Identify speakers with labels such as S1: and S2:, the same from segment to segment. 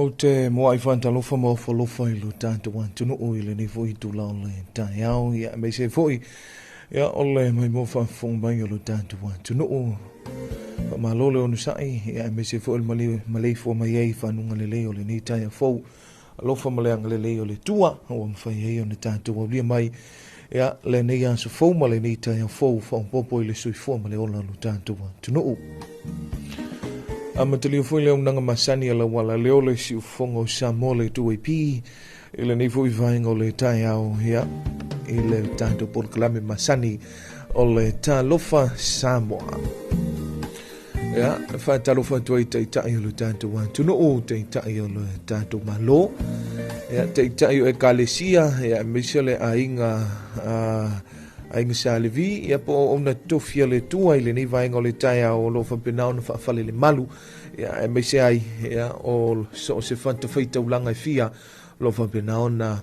S1: Ou te muai faatalofa ma ofo alofa i lo tatou atunuu i lenei foi itula o le taeao, ia aemaise foi ia o le maimoa faafofoga mai o lo tatou atunuu. Faamalo le onosai, ia aemaise foi o le maleifua mai ai i fanuga lelei o lenei taeao fou. Alofa ma le agalelei o le Atua ua mafai ai ona tatou aulia mai ia lenei aso fou ma lenei taeao fou faaopoopo i le soifua ma le ola o lo tatou atunuu. Amatalia foi le auaunaga masani a lau alaleo le siufofoga o Samoa le 2AP i lenei foi vaega o le taeao, ia i le tatou polokalame masani o le Talofa Samoa. Ia, faatalofa atu ai taitai o le tatou atunuu, taitai o le tatou Malo, ia, taitai o ekalesia, ia, aemaise le aiga, aiga Sa Levi, ia po o ona tofi a le Atua i lenei vaega o le taeao o lo o faapena ona faafale le malu, ia, aemaise ai, ia, o so o se fatafaitaulaga e fia o lo o faapena ona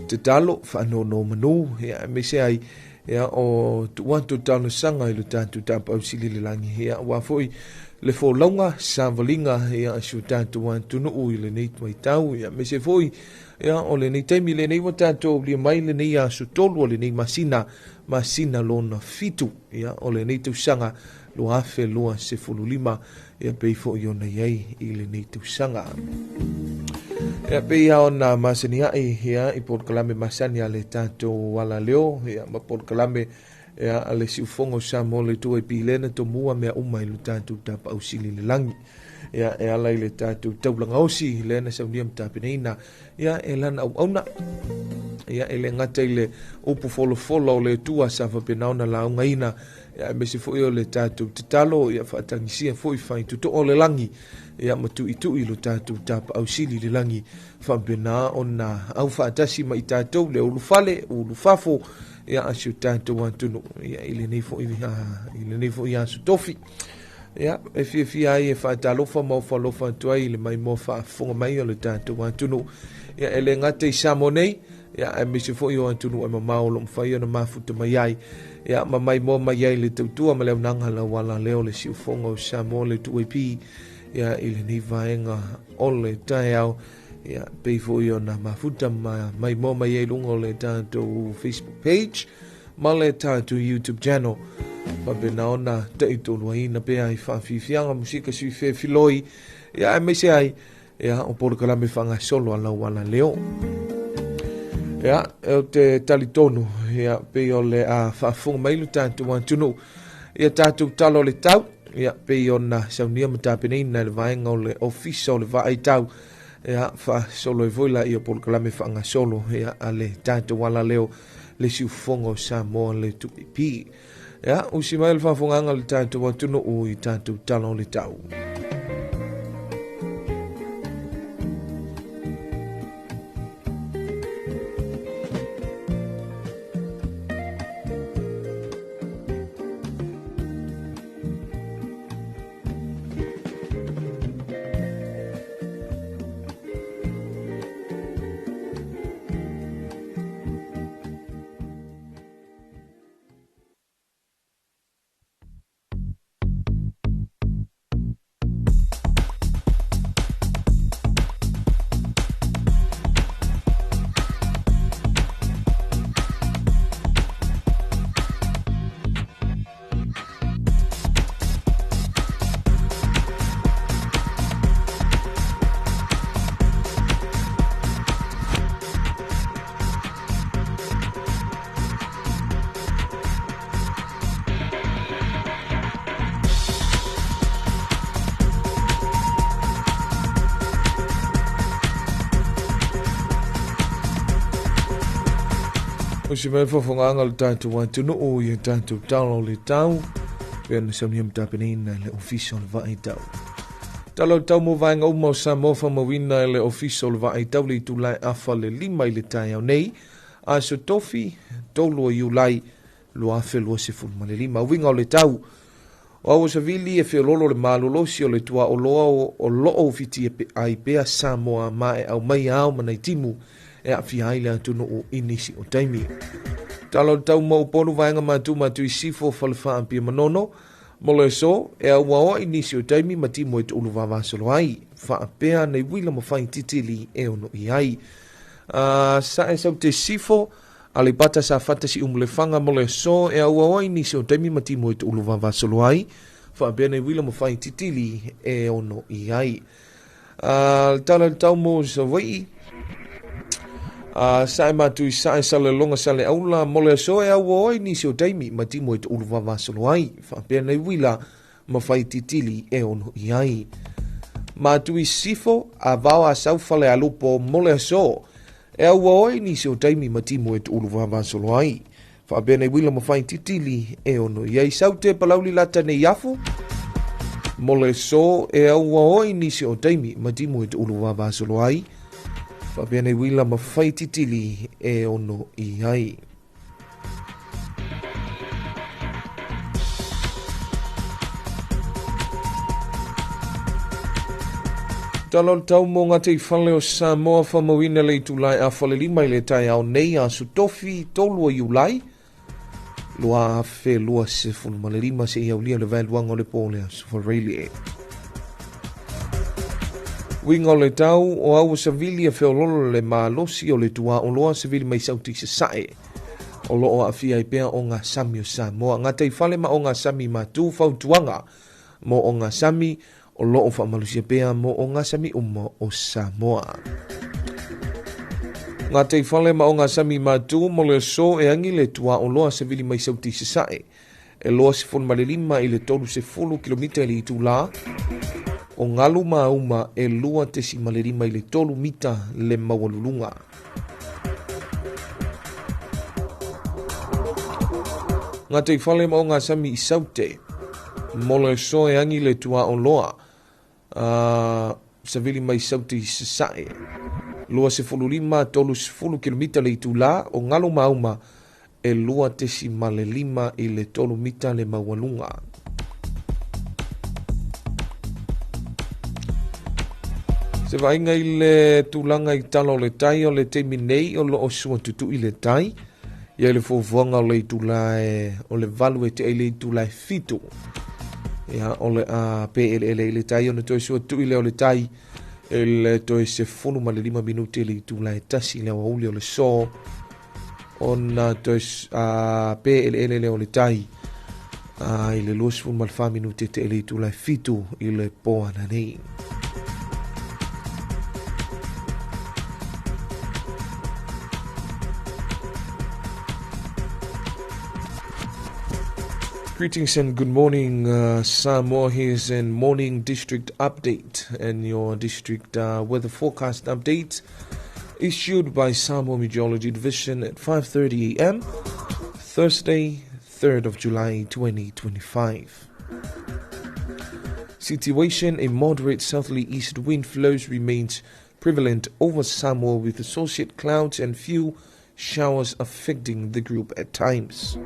S1: tatalo faanonomanu, ia, aemaise ai, ia, o tuu atu talosaga i le tatou tapaau sili le lagi, ia, aua foi le folauga savaliga, ia, si o tatou atunuu i lenei vaitau, ia, aemaise foi, ia, o lenei taimi lenei ua tatou aulia mai lenei aso 3 o lenei masina, masina lona 7, ia, o lenei tausaga 2025, ia, pei foi ona i ai i lenei tausaga. Ia, pei lava ona masani ai, ia, i polokalame masani a le tatou alaleo, ia, ma polokalame, ia, a le siufofoga o Samoa le 2AP lena tomua mea uma i lo tatou tapaau sili le lagi, ia, e ala i le tatou taulaga osi lena saunia ma tapenaina, ia, e lana auauna, ia, e le gata i le upu folafola o le Atua sa faapena ona laugaina, ia, aemaise foi o le tatou tatalo, ia, faatagisia foi faitotoo o le lagi, ia, ma tuitui lo tatou tapaau sili le lagi faapena ona au faatasi ma i tatou le ulufale ulufafo, ia, a si o tatou atunuu, ia, i lenei foi, i lenei foi aso tofi. Ia, e fiafia ai e faatalofa ma ofo alofa atu ai i le maimoa faafofoga mai o le tatou atunuu, ia, e le gata i Samoa nei, ia, aemaise foi o atunuu e mamao o lo o mafai ona mafuta mai ai, ia, ma maimoa mai ai le tautua ma le auaunaga lau alaleo le siufofoga o Samoa le 2AP, ia, i lenei vaega o le taeao, ia, pei foi ona mafuta ma maimoa mai ai luga o le tatou Facebook page ma le tatou YouTube channel, faapena ona taitoluaina pea i faafiafiaga musika sui filoi, ia, aemaise ai, ia, o polokalame faagasolo a lau alaleo. Ia, ou te talitonu, ia, pei o le a faafofoga mai lo tatou atunuu ia tatou tala o le tau, ia, pei ona saunia ma tapenaina e le vaega o le ofisa o le vaai tau, ia, faasolo ai foi la ia polokalame faagasolo, ia, a le tatou alaleo le siufofoga o Samoa le 2AP. Ia, usi mai le faafofogaaga le tatou atunuu i tatou tala o le tau. O si mai faafofoga le tatou atunuu i tatou tala o le tau, pei ona saunia ma tapenaina e le ofisa o le vaai tau. Tala o le tau mo vaega uma o Samoa faamauina e le ofisa o le vaai tau le itula e 4:30 i le taeao nei, aso tofi 3 o Iulai 2025. Uiga o le tau, o au savili e feololo le malolosi o le tuaoloa o loo ufitia ai pea Samoa ma e aumai ao ma nai timu e aafia ai le atunuu i nisi o taimi. Tala o le tau mo Upolu vaega matu matu i Sifo, Falefaa, Apia Manono. Mo le aso, e auaoaʻi nisi o taimi ma timu e toʻulu vavasolo ai, faapea nei uila ma faititili e ono i ai. Sae sau te sifo, Aleipata Safata Siumu-le-Faga mo le aso e auaoaʻi nisi o taimi ma timu e toʻulu vavasolo ai, faapea nei uila ma faititili e ono i ai. Le tala le tau mo Savaii, sae matui sae Salelologa Saleaula mo le aso e auaoaʻi nisi o taimi ma timu e toʻulu vavasolo ai, faapea nei uila ma faititili e ono i ai. Matui sifo, Avao Asau Falealupo mo le aso e auaoaʻi nisi o taimi ma timu e toʻulu vavasolo ai, faapea nei uila ma faititili e ono i ai. Saute Palauli Lata nei afu mo le aso e auaoaʻi nisi o taimi ma timu e toʻulu vavasolo ai, faapea nei uila ma faititili e ono i ai. Tala o le tau mo ngā teifale o Samoa whamauina le itulai a falelima i le taeao nei aso tofi 3 o Iulai 2025 seia aulia le vaeluaga o le pō o le aso Faraile. Uiga o le tau o au savili e feololo le malosi o le tuaoloa savili mai sauti sasae o loo aafia ai pea o ngā sami o Samoa. Ngā teifale ma o ngā sami matu fautuaga mo o ngā sami o loo whaamalusia pea mo o ngā sami uma o Samoa. Ngā teifale ma o ngā sami matu mo le aso e angi le tuaoloa savili mai sauti sasae e 25 i le 30 kilomita i le itulā, o ngalu mauma e 2.5 i le 3 mita le maualuluga. Ngā teifale ma o ngā sami i saute, mo le aso e angi le tuaoloa, savili mai saute i sasae, 25 30 kilomita le itulā, o ngalu mauma e 2.5 i le 3 mita le maualuga. Se vaaiga i le tulaga i tala o le tai o le taimi nei o loo sua tutui le tai, ia i le fuafuaga o le itula e, o le 8 e tea i le itula e 7. Ia, o le a pēeleele i le tai ona toe sua tutui lea o le tai e le toe 15 minute i le itula e 1 i le aoauli o le so ona toe pēeleele lea o le tai i le 24 minute tea i le itula e 7 i le pō ananei. Greetings and good morning, Samoa. Here's a morning district update and your district weather forecast update issued by Samoa Meteorology Division at 5:30 a.m. Thursday, 3rd of July 2025. Situation: a moderate southerly east wind flows remains prevalent over Samoa with associate clouds and few showers affecting the group at times.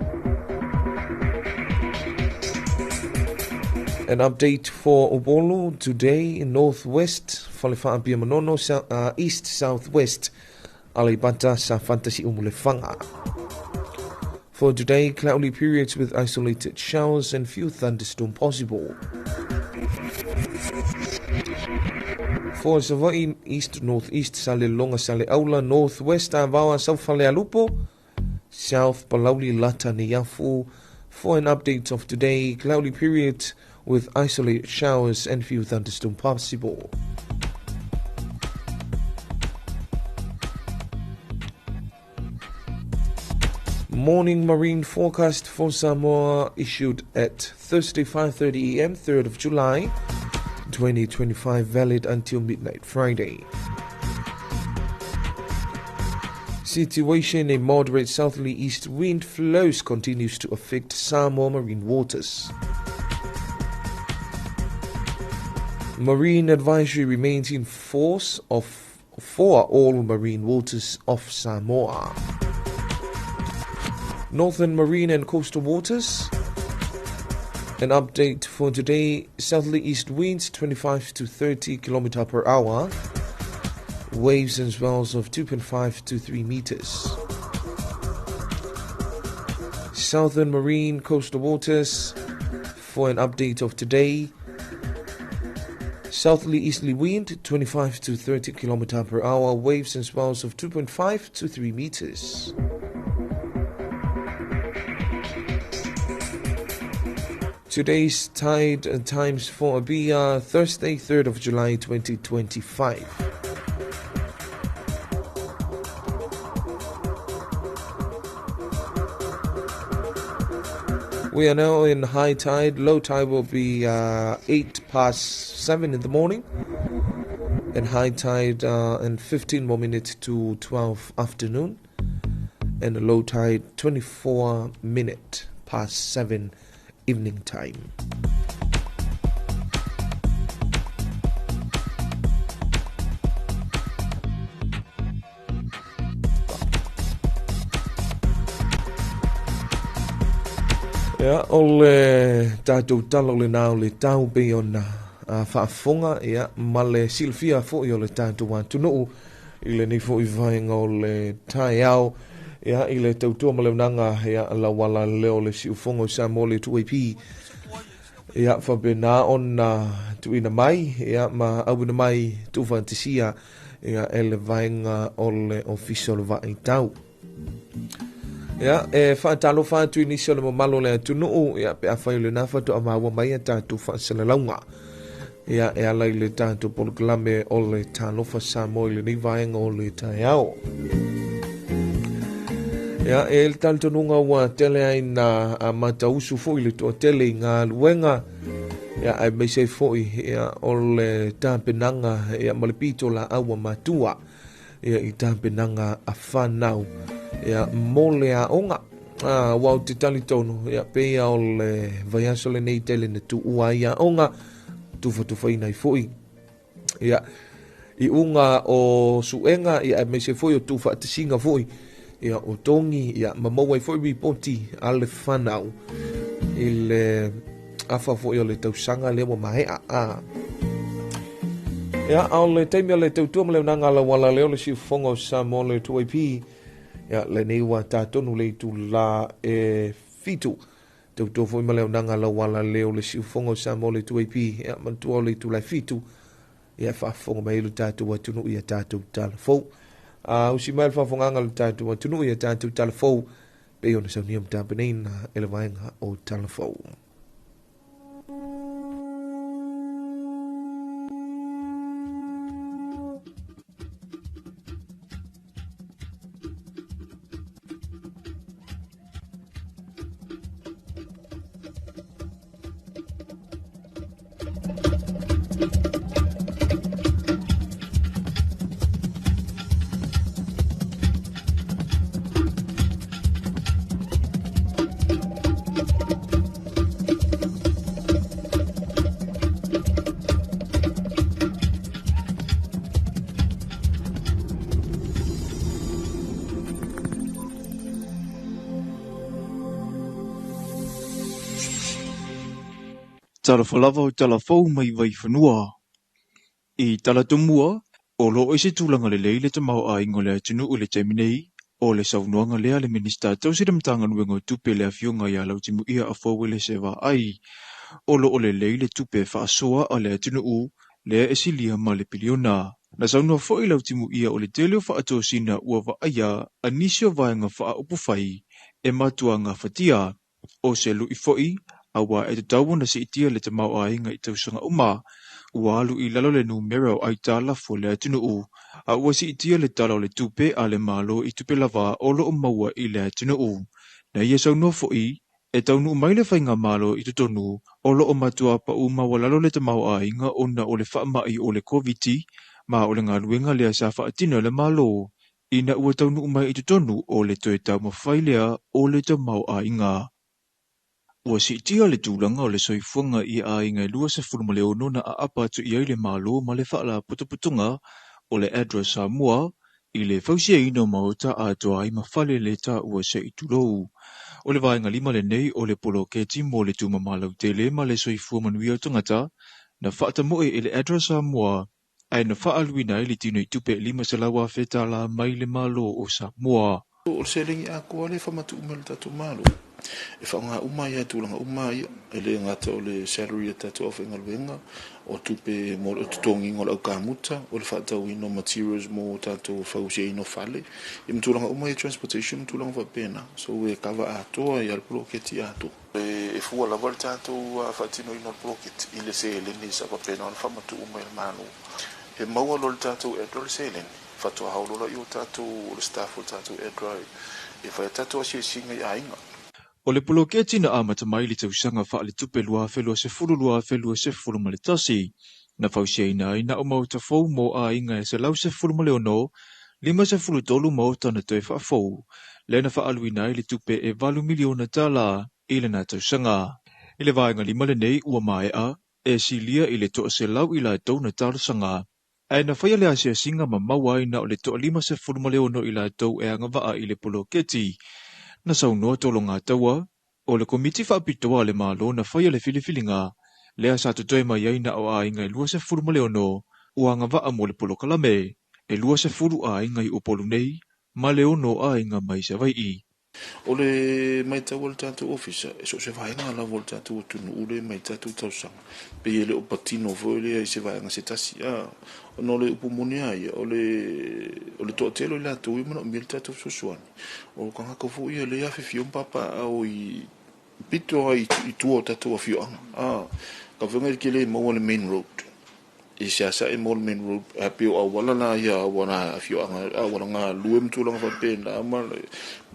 S1: An update for Upolu today in northwest, Falefa'a Manono, east southwest, Aleipata, Safata Siumu-le-Faga. For today, cloudy periods with isolated showers and few thunderstorms possible. For Savaii, east northeast, Salelologa, Saleaula, northwest, Avaoa, South Falealupo, south Palauli, Lata, Neiafu. For an update of today, cloudy periods with isolated showers and few thunderstorms possible. Morning marine forecast for Samoa issued at Thursday 5:30 a.m. 3rd of July 2025, valid until midnight Friday. Situation: a moderate southerly east wind flows continues to affect Samoa marine waters. Marine advisory remains in force for all marine waters of Samoa. Northern marine and coastal waters. An update for today: southerly east winds 25 to 30 km per hour, waves and swells of 2.5 to 3 meters. Southern marine coastal waters, For an update of today, southerly easterly wind 25 to 30 km per hour, waves and swells of 2.5 to 3 meters. Today's tide and times for Apia, Thursday, 3rd of July 2025. We are now in high tide. Low tide will be 7:08 in the morning, and high tide in 15 more minutes to 12 afternoon, and the low tide 7:24 evening time. Ia, o le tatou tala o lenā o le tau pei ona faafofoga, ia, ma le silafia foi o le tatou atunuu i lenei foi vaega o le taeao, ia, i le tautua ma le auaunaga, ia, lauala leo o le siufogo o Samoa le 2AP, ia, faapena ona tuuina mai, ia, ma auina mai tuufaatasia, ia, e le vaega o le Ofisa o le Vaaitau. Ia, e faatalofa atu i nisi o le mamalu o le atunuu, ia, pe afai o lenā faatoa maua mai a tatou faasalalauga. Ia, e ala i le tatou polokalame o le Talofa Samoa i lenei vaega o le taeao. Ia, e le talitonuga ua tele ai na matausu foi le toatele i galuega, ia, aemaise ai foi, ia, o le tapenaga, ia, ma le pito laau a matua, ia, i tapenaga a whanau, ia, mo le aoga. Ua o te talitonu, ia, pei o le vaiaso lenei tele na tuua ai aoga, tufatufaina ai foi, ia, i unga o suega, ia, aemaise foi o tuufaatasiga foi, ia, o togi, ia, ma maua ai foi ripoti a le whanau i le afa foi o le tausaga lea ua maea. Ia, a o le taimi o le tautua ma le auaunaga lauala lea o le siufofoga o Samoa le 2AP, ia, lenei ua tatonu le itulā e 7. Tautua foi ma le auaunaga lauala lea o le siufofoga o Samoa le 2AP, ia, manatua o le itula e 7, ia, faafofoga mai le tatou atunuu ia tatou tala fou. Usi mai le faafofogaga le tatou atunuu ia tatou tala fou, pei ona saunia ma tapenaina e le vaega o tala fou.
S2: Talofa lava o talafou mai Vaifanua. I Talatomua, o loo i se tulaga lelei le tamaoaiga o le atunuu i le taimi nei, o le saunoaga lea a le Minista tausi le Matagaluega o Tupe le afioga ia Lautimuia Afoa Uelese Vaai. O loo lelei le tupe faasoa a le atunuu lea e silia ma le piliona. Na saunoa foi Lautimuia o le tele o faatosina ua vaaia a nisi o vaega faaupufai e matua gafatia. O se lui foi, auā e tatau ona siitia le tamaoaiga i tausaga uma, ua alu i lalo le numera o aitalafu a le atunuu, a ua siitia le tala o le tupe a le Malo i tupe lava o loo maua i le atunuu. Na ia saunoa foi, e taunuu mai le faigamalo i totonu o loo matua pau maualalo le tamaoaiga ona o le faamai o le Koviti, ma o le galuega lea sa faatino e le Malo, ina ua taunuu mai i totonu o le toe taumafai lea o le tamaoaiga. Ua siitia le tulaga o le soifuaga i aiga e 26 na aapa atu i ai le Malo ma le faalapotopotoga o le ADRA Samoa i le fausiaina o maota atoa ai ma fale le taua se i tulou. O le vaega lima lenei o le poloketi mo le tumama lautele ma le soifua manuia o tagata na faatamoe e le ADRA Samoa ae na faaaluina ai le tino i tupe $500,000 mai le Malo o Samoa.
S3: O le seleni atoa lea e faamatuuu mai le tatou Malo. E faaaoga uma ai lava i tulaga uma lava ia, e le gata o le salary a tatou aufaigaluega, o tupe mo le totogiina o le aukamuta, o le faatauina o materials mo tatou fausiaina o fale, ia ma tulaga uma ia, transportation ma tulaga faapena. So e kava atoa ai lava le poloketi atoa. E fua lava le tatou faatinoina o le poloketi i le seleni sa faapena ona faamatuu mai e le Malo. E maua loa e le tatou ADRA le seleni, faatoa ao loa lea o tatou o le staff o le tatou ADRA e fai a tatou asiasiga i aiga.
S2: O le poloketi na amata mai i le tausaga faaletupe 2020/2021, na fausiaina ai na o maota fou mo aiga e 116, 53 maota na toe faafou, lea na faaaluina ai le tupe e $8 miliona i lena tausaga. I le vaega lima lenei ua maea, e silia i le 100 i latou na talosaga, ae na faia le asiasiga ma maua ai na o le 56 i latou e agavaa i le poloketi. Na saunoa Tologataua, o le Komiti Faapitoa a le Malo na faia le filifiliga, lea sa totoe mai ai na o aiga e 26 ua agavaa mo le polokalame, e 20 aiga i Upolu nei ma le 6 aiga mai Savaii.
S3: O le matau a le tatou ofisa, e so o se vaega lava o le tatou atunuu lea mai tatou tausaga, pei e le o patino foi lea i se vaega se tasi. A, ona o le upu moni lava ia, o le, o le toatele o i latou e manaomia le tatou fesoasoani, o tagata foi ia lea e afifio ma papaaao i pito lava i tua o tatou afioaga. A, ka faiga i le tele e maua le main road. I seasea e maua le main road, ae pei o auala la ia, auala afioaga, auala galue ma tulaga faapena ma le,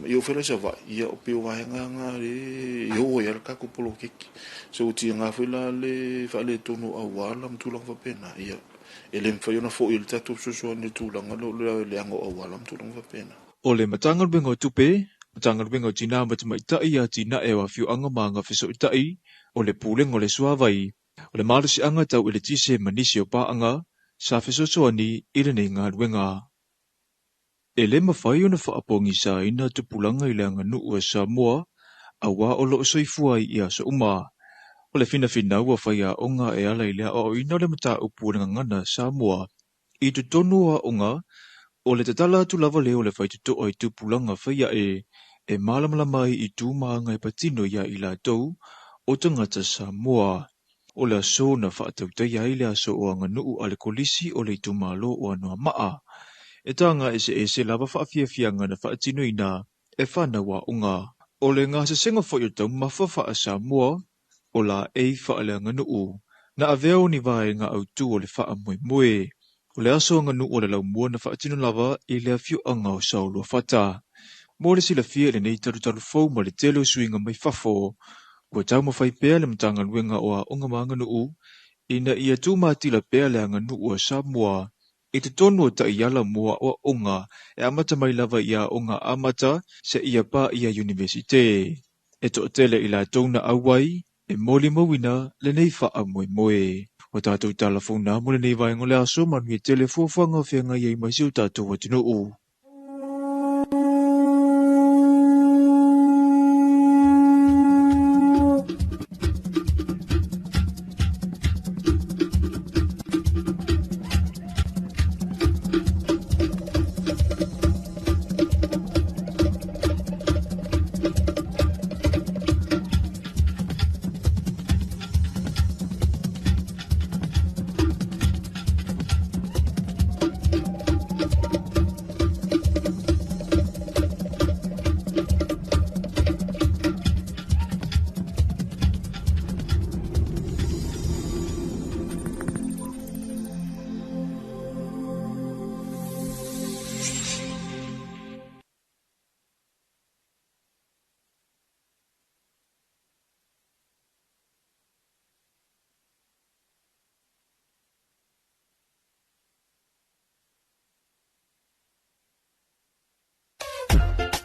S3: i oo foi la i Savaii, ia o pei o vaega na lea e oo ai lava le tatou poloketi. So ua tiga foi la le faaletonu o auala ma tulaga faapena, ia e le mafai ona foi le tatou fesoasoani i le tulaga lea o le leaga o auala ma tulaga faapena.
S2: O le Matagaluega o Tupe, Matagaluega o Tinā ma Tamaitai, Atinae o Afioaga ma Agafesootai, o le Pulega o le Suavai, O le malosiaga tau eletise ma nisi o paaga sa fesoasoani i lenei galuega. E le mafai ona faapogisaina tupulaga i le aganuu a Samoa aua o lo o soifua ai i aso uma. O le finafinau a faiaoga e ala i le aoaoina o le mataupu o le gagana Samoa i totonu o aoga, o le tatala atu lava lea o le faitotoa i tupulaga fai ae e malamalama ai i tu ma aga e patino iā i latou o tagata Samoa. O le aso na faatautaia ai le aso o aganuu a le Kolisi o le itumalo o Anoamaa. E taga eseese lava faafiafiaga na faatinoina e fanau aoga. O le gasesega foi o taumafa faa-Samoa o laei faaleaganuu, na avea o ni vaega autū o le faamoemoe. O le aso aganuu o le laumua na faatino lava i le afioaga o Saoluafata. Mo le silafia i lenei talutalu fou ma le tele o suiga mai fafo, ua taumafai pea le Matagaluega o Aoga ma Aganuu ina ia tumatila pea le aganuu a Samoa i totonu o taiala mo aoaoga e amata mai lava i aoga amata seia paia Iunivesite. E toatele i latou na auai e molimauina lenei faamoemoe. Ua tatou tala fou na mo lenei vaega o le aso, manuia tele fuafuaga o feagai ai ma si o tatou atunuu.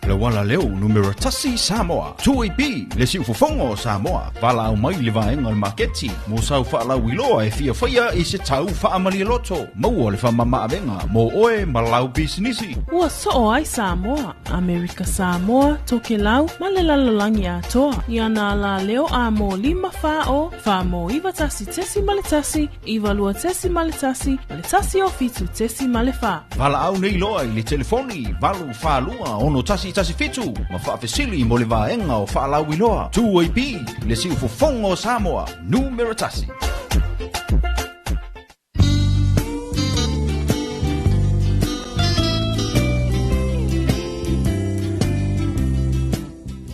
S4: Le auala leo numera tasi Samoa. 2AP, le siufofoga o Samoa. Valaau mai i le vaega o le maketi mo sau faalauiloa e fia faia i se tau faamalie loto. Maua le faamamaavega mo oe ma lau pisinisi.
S5: Ua soo ai Samoa, Amerika Samoa, Tokelau ma le lalolagi atoa i ana alaleo a mo 5 4 0 4 mo 91.1, 92.1 ma le 107.4.
S4: Valaau nei loa i le telefoni 842 611 317 ma faafesili mo le vaega o faalauiloa. 2AP, le siufofoga o Samoa, numera tasi.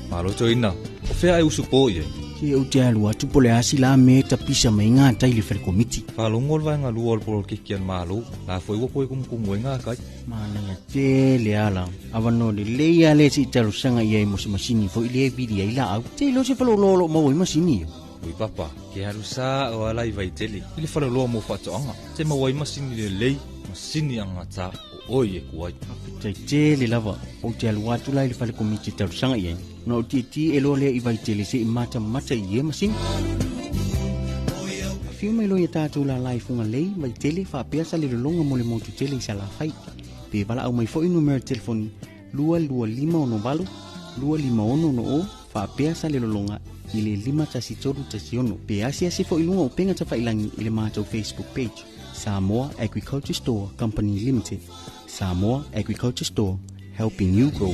S6: Malo toina, o fea e usu po i ai?
S7: Se ou te alu atu po o le a se la mea e tapisa mai ai gatai i le fale komiti.
S6: Faalogo le vaega lua o le polokiki a le Malo, la foi ua toe kumukumu ai gakai.
S7: Manaia tele ala. Avanoa lelei lava lea se i talosaga i ai mo se masini foi lea e vili ai laau. Te iloa se faleoloa o lo o maua ai masini ia.
S6: Ui papa, ke alu sa o ala i Vaitele i le faleoloa mo faatoaga, te maua ai masini lelei, masini agata o oi e ku ai.
S7: Faafetai tele lava. Ou te alu atu la i le fale komiti e talosaga i ai, ona ou tietie loa lea i Vaitele se i matamata i ia masini. Afio mai loa ia tatou lala i Fugalei, Vaitele, faapea Salelologa mo le motu tele i Salafai. Pe valaau mai foi numera telefoni 22568 25660 faapea Salelologa i le 51316 pe asiasi foi i luga o upega tafailagi i le matou Facebook page Samoa Agriculture Store Company Limited. Samoa Agriculture Store, helping you grow.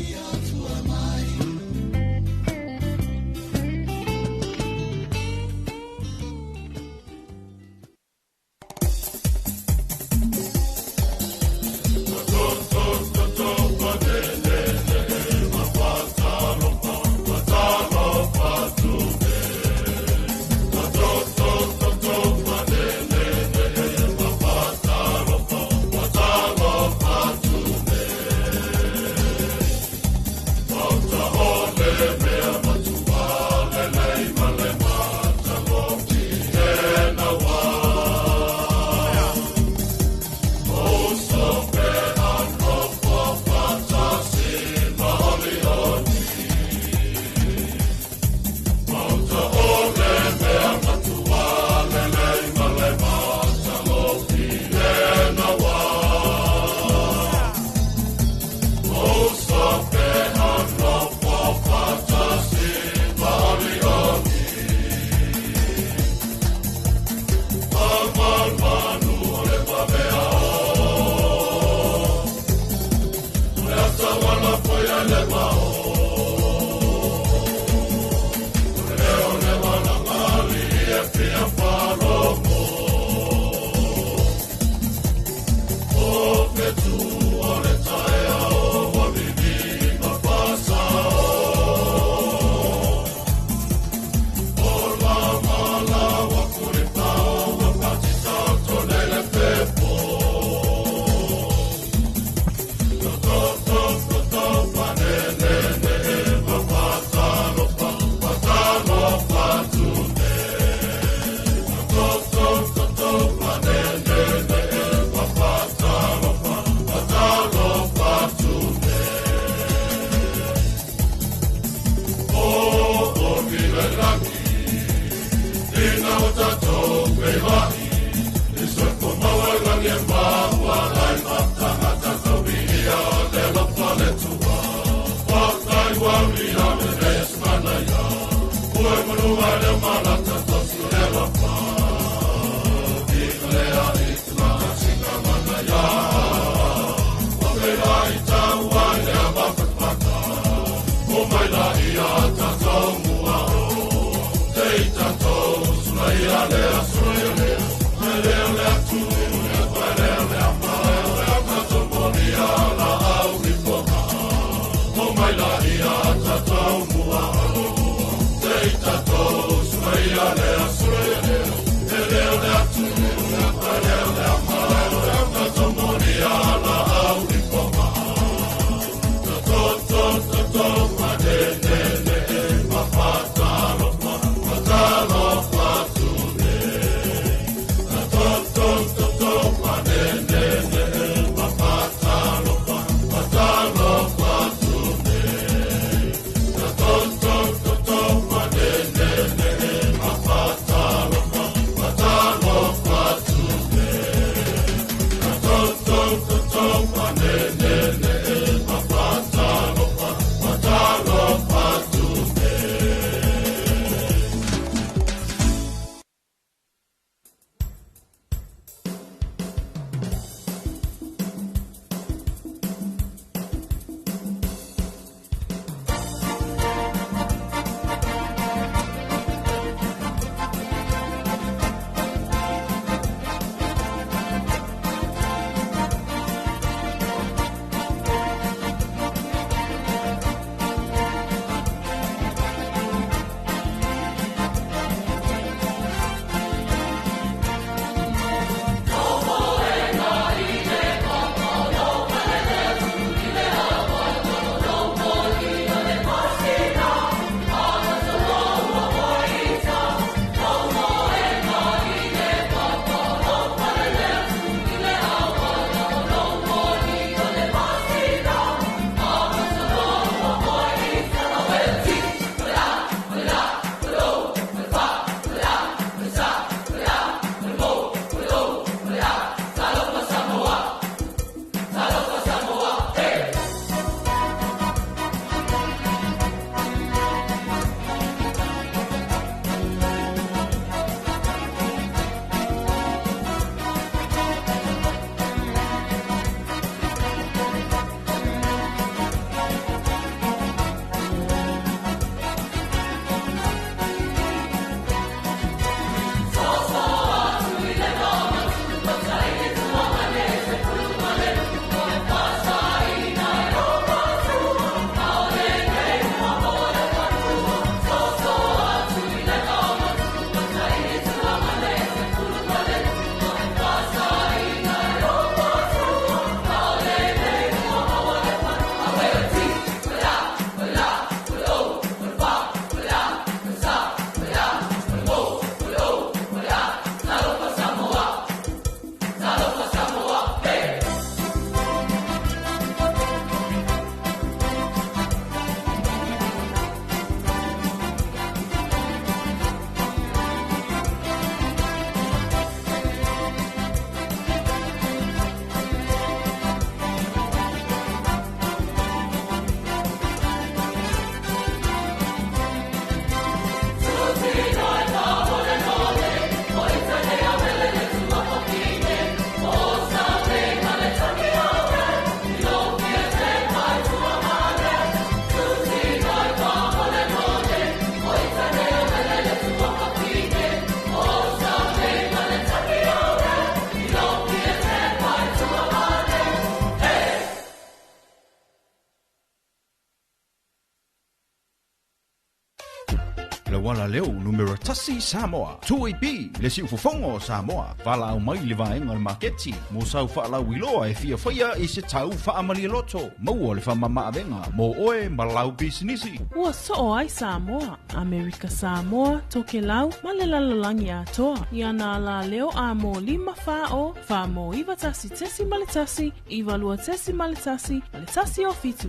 S4: Le wala leo numero tasi Samoa. 2AP, le siufofoga o Samoa. Valaau mai le vaega o le maketi mo sau faalauiloa e fia faia i se tau faamalialoto. Maua le faamamaavega mo oe ma lau pisinisi.
S5: Ua soo ai Samoa, Amerika Samoa, Tokelau ma le lalolagi atoa. I ana alā leo a mo 5 4 0 4 9 1.1 9 2.1 ma le 1 0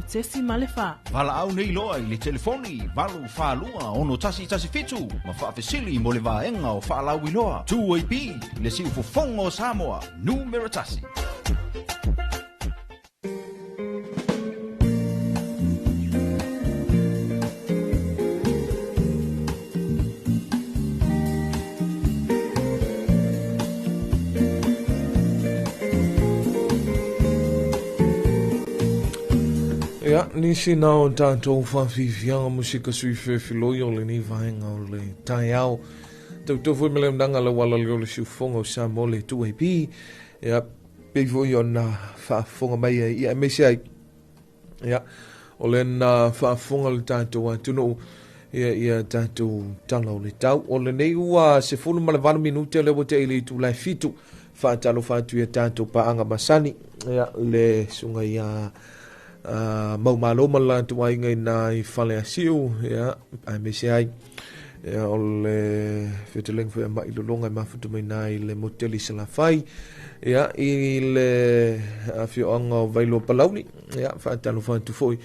S5: 7.4.
S4: Valaau nei loa i le telefoni 842 6117 ma faafesili mo le vaega o faalauiloa. 2AP, le siufofoga o Samoa, numera tasi.
S1: Ia, nisi na o tātou whawhiwhianga musika sui whewhiloi o lenei vaenga o le taeao. Tautou foi me le unanga le wala leo le siufonga o Samoa le 2AP. Ia, pei foi o na whaafonga mai ai. Ia, aemaise ai. Ia, o le na whaafonga le tātou atunuu. Ia, ia tātou tala o le tau. O lenei ua 18 minute le ua te i le itula e 7. Whaatalofa atu ia tātou paanga masani. Ia, le sunga ia mau malo ma la tu ai ngai na i fale asiu ia aemaise ai ia o le feteleng foi mai lolonga mafuta mai na i le moteli Salafai ia i le afioaga o Vailoa Palauli ia faatalofa atu foi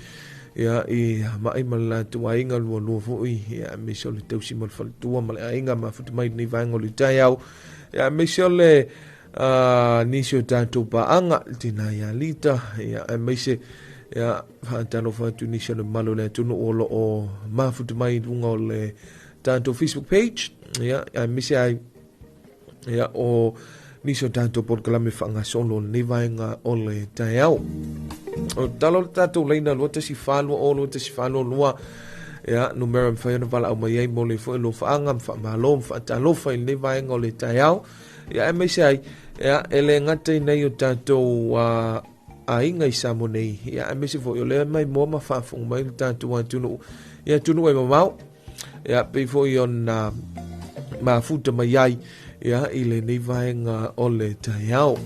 S1: ia i mai ma la tu aiga lualua foi ia aemaise o le tausi ma le faletua ma le aiga mafuta mai ni vaega o le taeao ia aemaise o le nisi o tatou paaga tina ia Lita ia aemaise ia faatalofa atu nisi o le mamalu o le atunuu o loo mafuta mai i luga o le tatou Facebook page ia aemaise ai ia o nisi o tatou polokalame faagasolo o lenei vaega o le taeao. O talo le tatou laina 214 20 214 22 ia numera mafai ona valaau mai ai mo le foi alofaaga ma faamalo ma faatalofa i lenei vaega o le taeao ia aemaise ai ia e le gata i nei o tatou aiga i Samoa nei ia aemaise foi o lea mai moa ma faafofoga mai le tatou atunuu ia atunuu e mamao ia pei foi ona mafuta mai ai ia i lenei vaega o le taeao.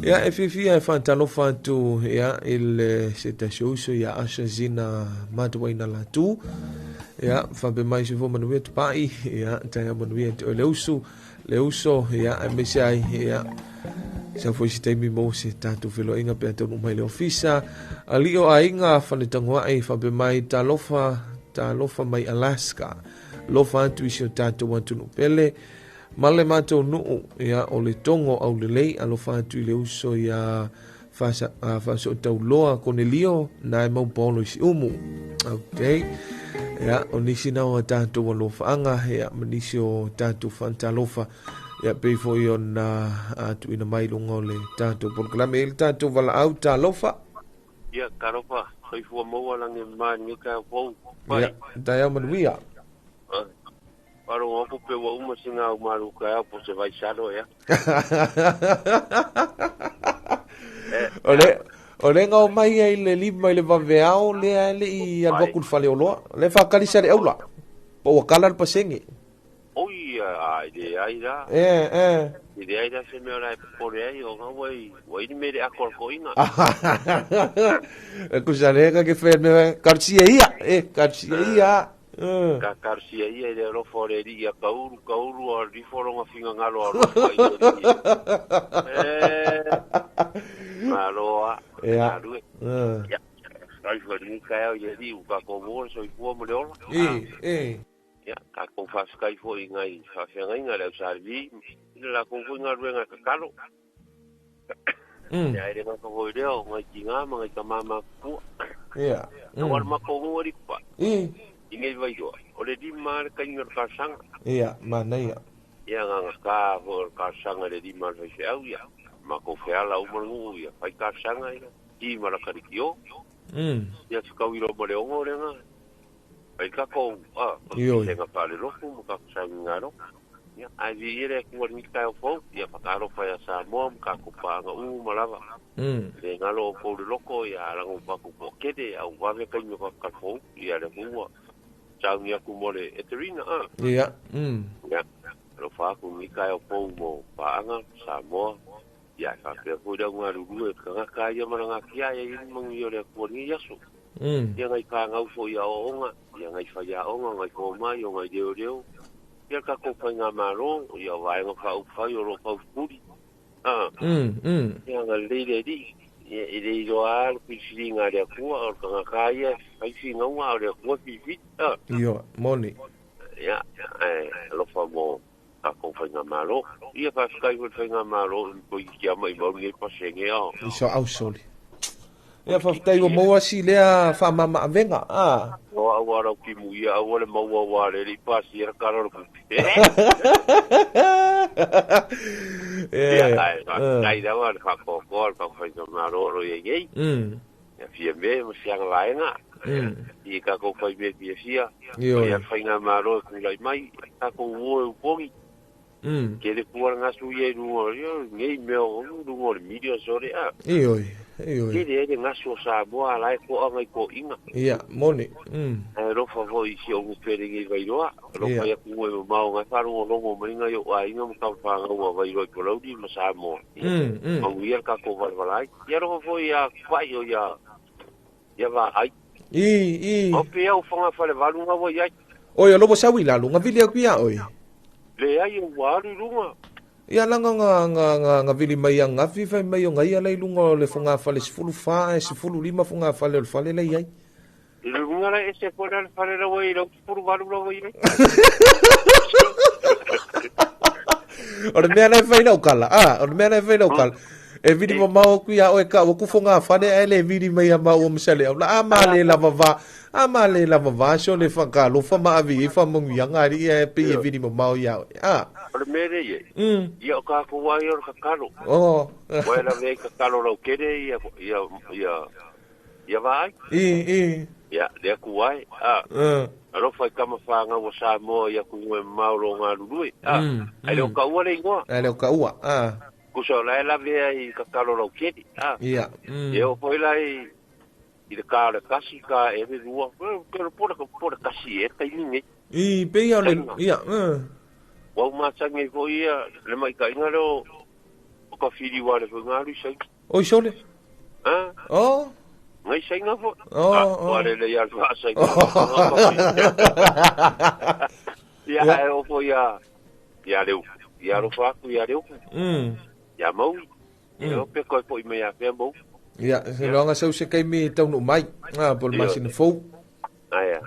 S1: Ia e fiafia e faatalofa atu ia i le se tasi o uso ia Asha Zina Matawaina Latu ia faapea mai se fua manuia tupai ia taeao manuia te oe le usu le uso ia aemaise ai ia sa foi se taimi mo se tatou feloaiga pe a taunuu mai le ofisa alii o aiga Faletagoai faapea mai talofa talofa mai Alaska lofa atu i si o tatou atunuu pele ma le matou nuu ia o le Togo aulelei alofa atu i le uso ia Faasootauloa Konelio na e mau paolo i Siumu. Okay. Ia, o nisi na o tatou alofaaga ia ma nisi o tatou faatalofa ia pei foi ona tuuina mai luga o le tatou polokalame i le tatou valaau talofa.
S8: Ia, talofa, soifua maua lagi ma ni ka fou.
S1: Ia, taeao manuia.
S8: Paro ngopo pe wa uma singa u malu ka po se vai salo ia.
S1: O le ngao mai ai le 5 i le vaveao lea le i alu atu le faleoloa. Le whakalisa le aula. Po ua kala le pasenge.
S8: Oi, ai le ai la.
S1: E, e.
S8: I le ai la se mea la e popole ai o ngā wai, wai ni mere ako al koinga.
S1: E kusa le ka ke whea me karsia ia. E, karsia ia.
S8: Ka karsia ia i le alofa o le ri ia kauru, kauru a riforonga finga ngalo a rofa i le ri. E, maloa, alue. Ia, soifua ni ka au i le ri u ka ko soifua mo le ola.
S1: E, e.
S8: Ia, ka kou faafetai foi ngai faafeagaiga le ausalivi i le lakou foi galuega kakalo. Ia e le gata foi lea o ngai tigā ma ngai tamā matutua. Na wale makou ali kupa. I ngai vailoa. O le 5 le taimi o le talosaga.
S1: Ia, manaia.
S8: Ia gagata foi o le talosaga le 5 le faifeau ia. Makou feala uma le nuu ia. Fai talosaga ia. Ti ma la kalikio. Ia fekauilo ma le 6 lega. Ai kakou, a, senga pale lofu ma kakou sangi ngalo. Ia, ai vi ile ku wali mita o fou, ia whakalofa ia Samoa ma kakou paanga u ma lava. Le ngalo o fou le loko, ia alango paku po kede, au wave kai me whakalfou, ia le mua. Sauni aku mo le Eterina a.
S1: Ia.
S8: Ia. Alofa aku ni kai o pou mo paanga Samoa. Ia ka pea foi lau ngā ruru e kangaka ia mana ngā kia ia i mangu i o le akua ni aso. Ia ngai pāngau fo ia oonga, ia ngai whai onga, ngai kōmai, o ngai reo reo. Ia ka kōpai ngā maro, ia waenga whaupawhai o ro paupuri. Ia ngā leire ri, ia i reiro a le whiwhiri ngā rea kua, o kangaka ia, whaiwhi ngaunga o rea kua whiwhiri.
S1: Io, moni.
S8: Ia, alofa mo ka kou whainga malo. Ia whawhikai hoi whainga malo, ko i kia mai mau nei pasenge o.
S1: I so au soli. Ia whawhitai o maua si lea whamama awenga, a.
S8: O au arau ki mu ia, au ale maua wale, i pasi era kararo kupi. Ia, ai rawa, whakokoa, whainga malo ro ia ngei. Ia fia me, ma sianga laenga. I ka kou whai me fia fia. Ia whainga malo e kulai mai, ka kou ua e upongi. Ke le pua ngasu ia i runga, ia ngei mea o runga o le miria sore a.
S1: Ioi, ioi.
S8: Ke le ele ngasu o Samoa ala e koa ngai ko inga.
S1: Ia, moni.
S8: Ai rofa foi si o ngupere ngei vairoa. Rofa ia kungo e mamao ngai wharungo rongo mai ngai o ainga mo kamwhanga ua vairoa i Polauri ma Samoa. Mangu ia ka ko walawalai. Ia rofa foi ia kwai o ia, ia wa ai.
S1: I.
S8: O pe au whanga whare waru ngā wai ai.
S1: Oi, o lobo sawi lalu, ngā vili aku ia oi.
S8: Le ai o waru runga.
S1: Ia langa ngā vili mai a ngā whiwhai mai o ngai alai lunga o le whanga whale sifulu wha e sifulu lima whanga whale o le whale lei ai.
S8: I lunga la e se pona le whale rawa i rau sifulu waru rawa i ai.
S1: O le mea lai whai lau kala, o le mea lai whai lau kala. E vili mamao aku ia oe ka waku whanga whale ai le vili mai a mau o masale au la a ma le lava va, a ma le lava va so le whaka lofa ma avi i whamangu ia ngari ia e pe e vili mamao ia oe. A.
S8: O le mere ia. Ia o ka ko wai o ka karo.
S1: O.
S8: Wai la ve ka karo rau kere ia ia ia ia vai.
S1: I.
S8: Ia le ku wai. A. Alofa i kama whanga wa Samoa ia ku ngwe mauro ngā rurui. A. Ai leo ka ua le ingoa.
S1: Ai leo ka ua. A.
S8: Kusa o lae lawe ai ka karo rau keri. A.
S1: Ia.
S8: Ia o foi lai i le ka le kasi ka e le rua. Ke le pora ka pora kasi e tai ninge.
S1: I pe ia le ia.
S8: Wau mātangi foi ia le mai ka inga leo o ka whiri wale foi ngā rui sai.
S1: Oi sole.
S8: A.
S1: O.
S8: Ngai sai ngā foi.
S1: O.
S8: Wale le ia wha sai. Ia e o foi ia ia leu. Ia alofa aku ia leu. Ia mau. Ia o pe koe po i mea pea mau.
S1: Ia, se loanga sau se kai me taunu mai. Ah, pol masina fou.
S8: Aia.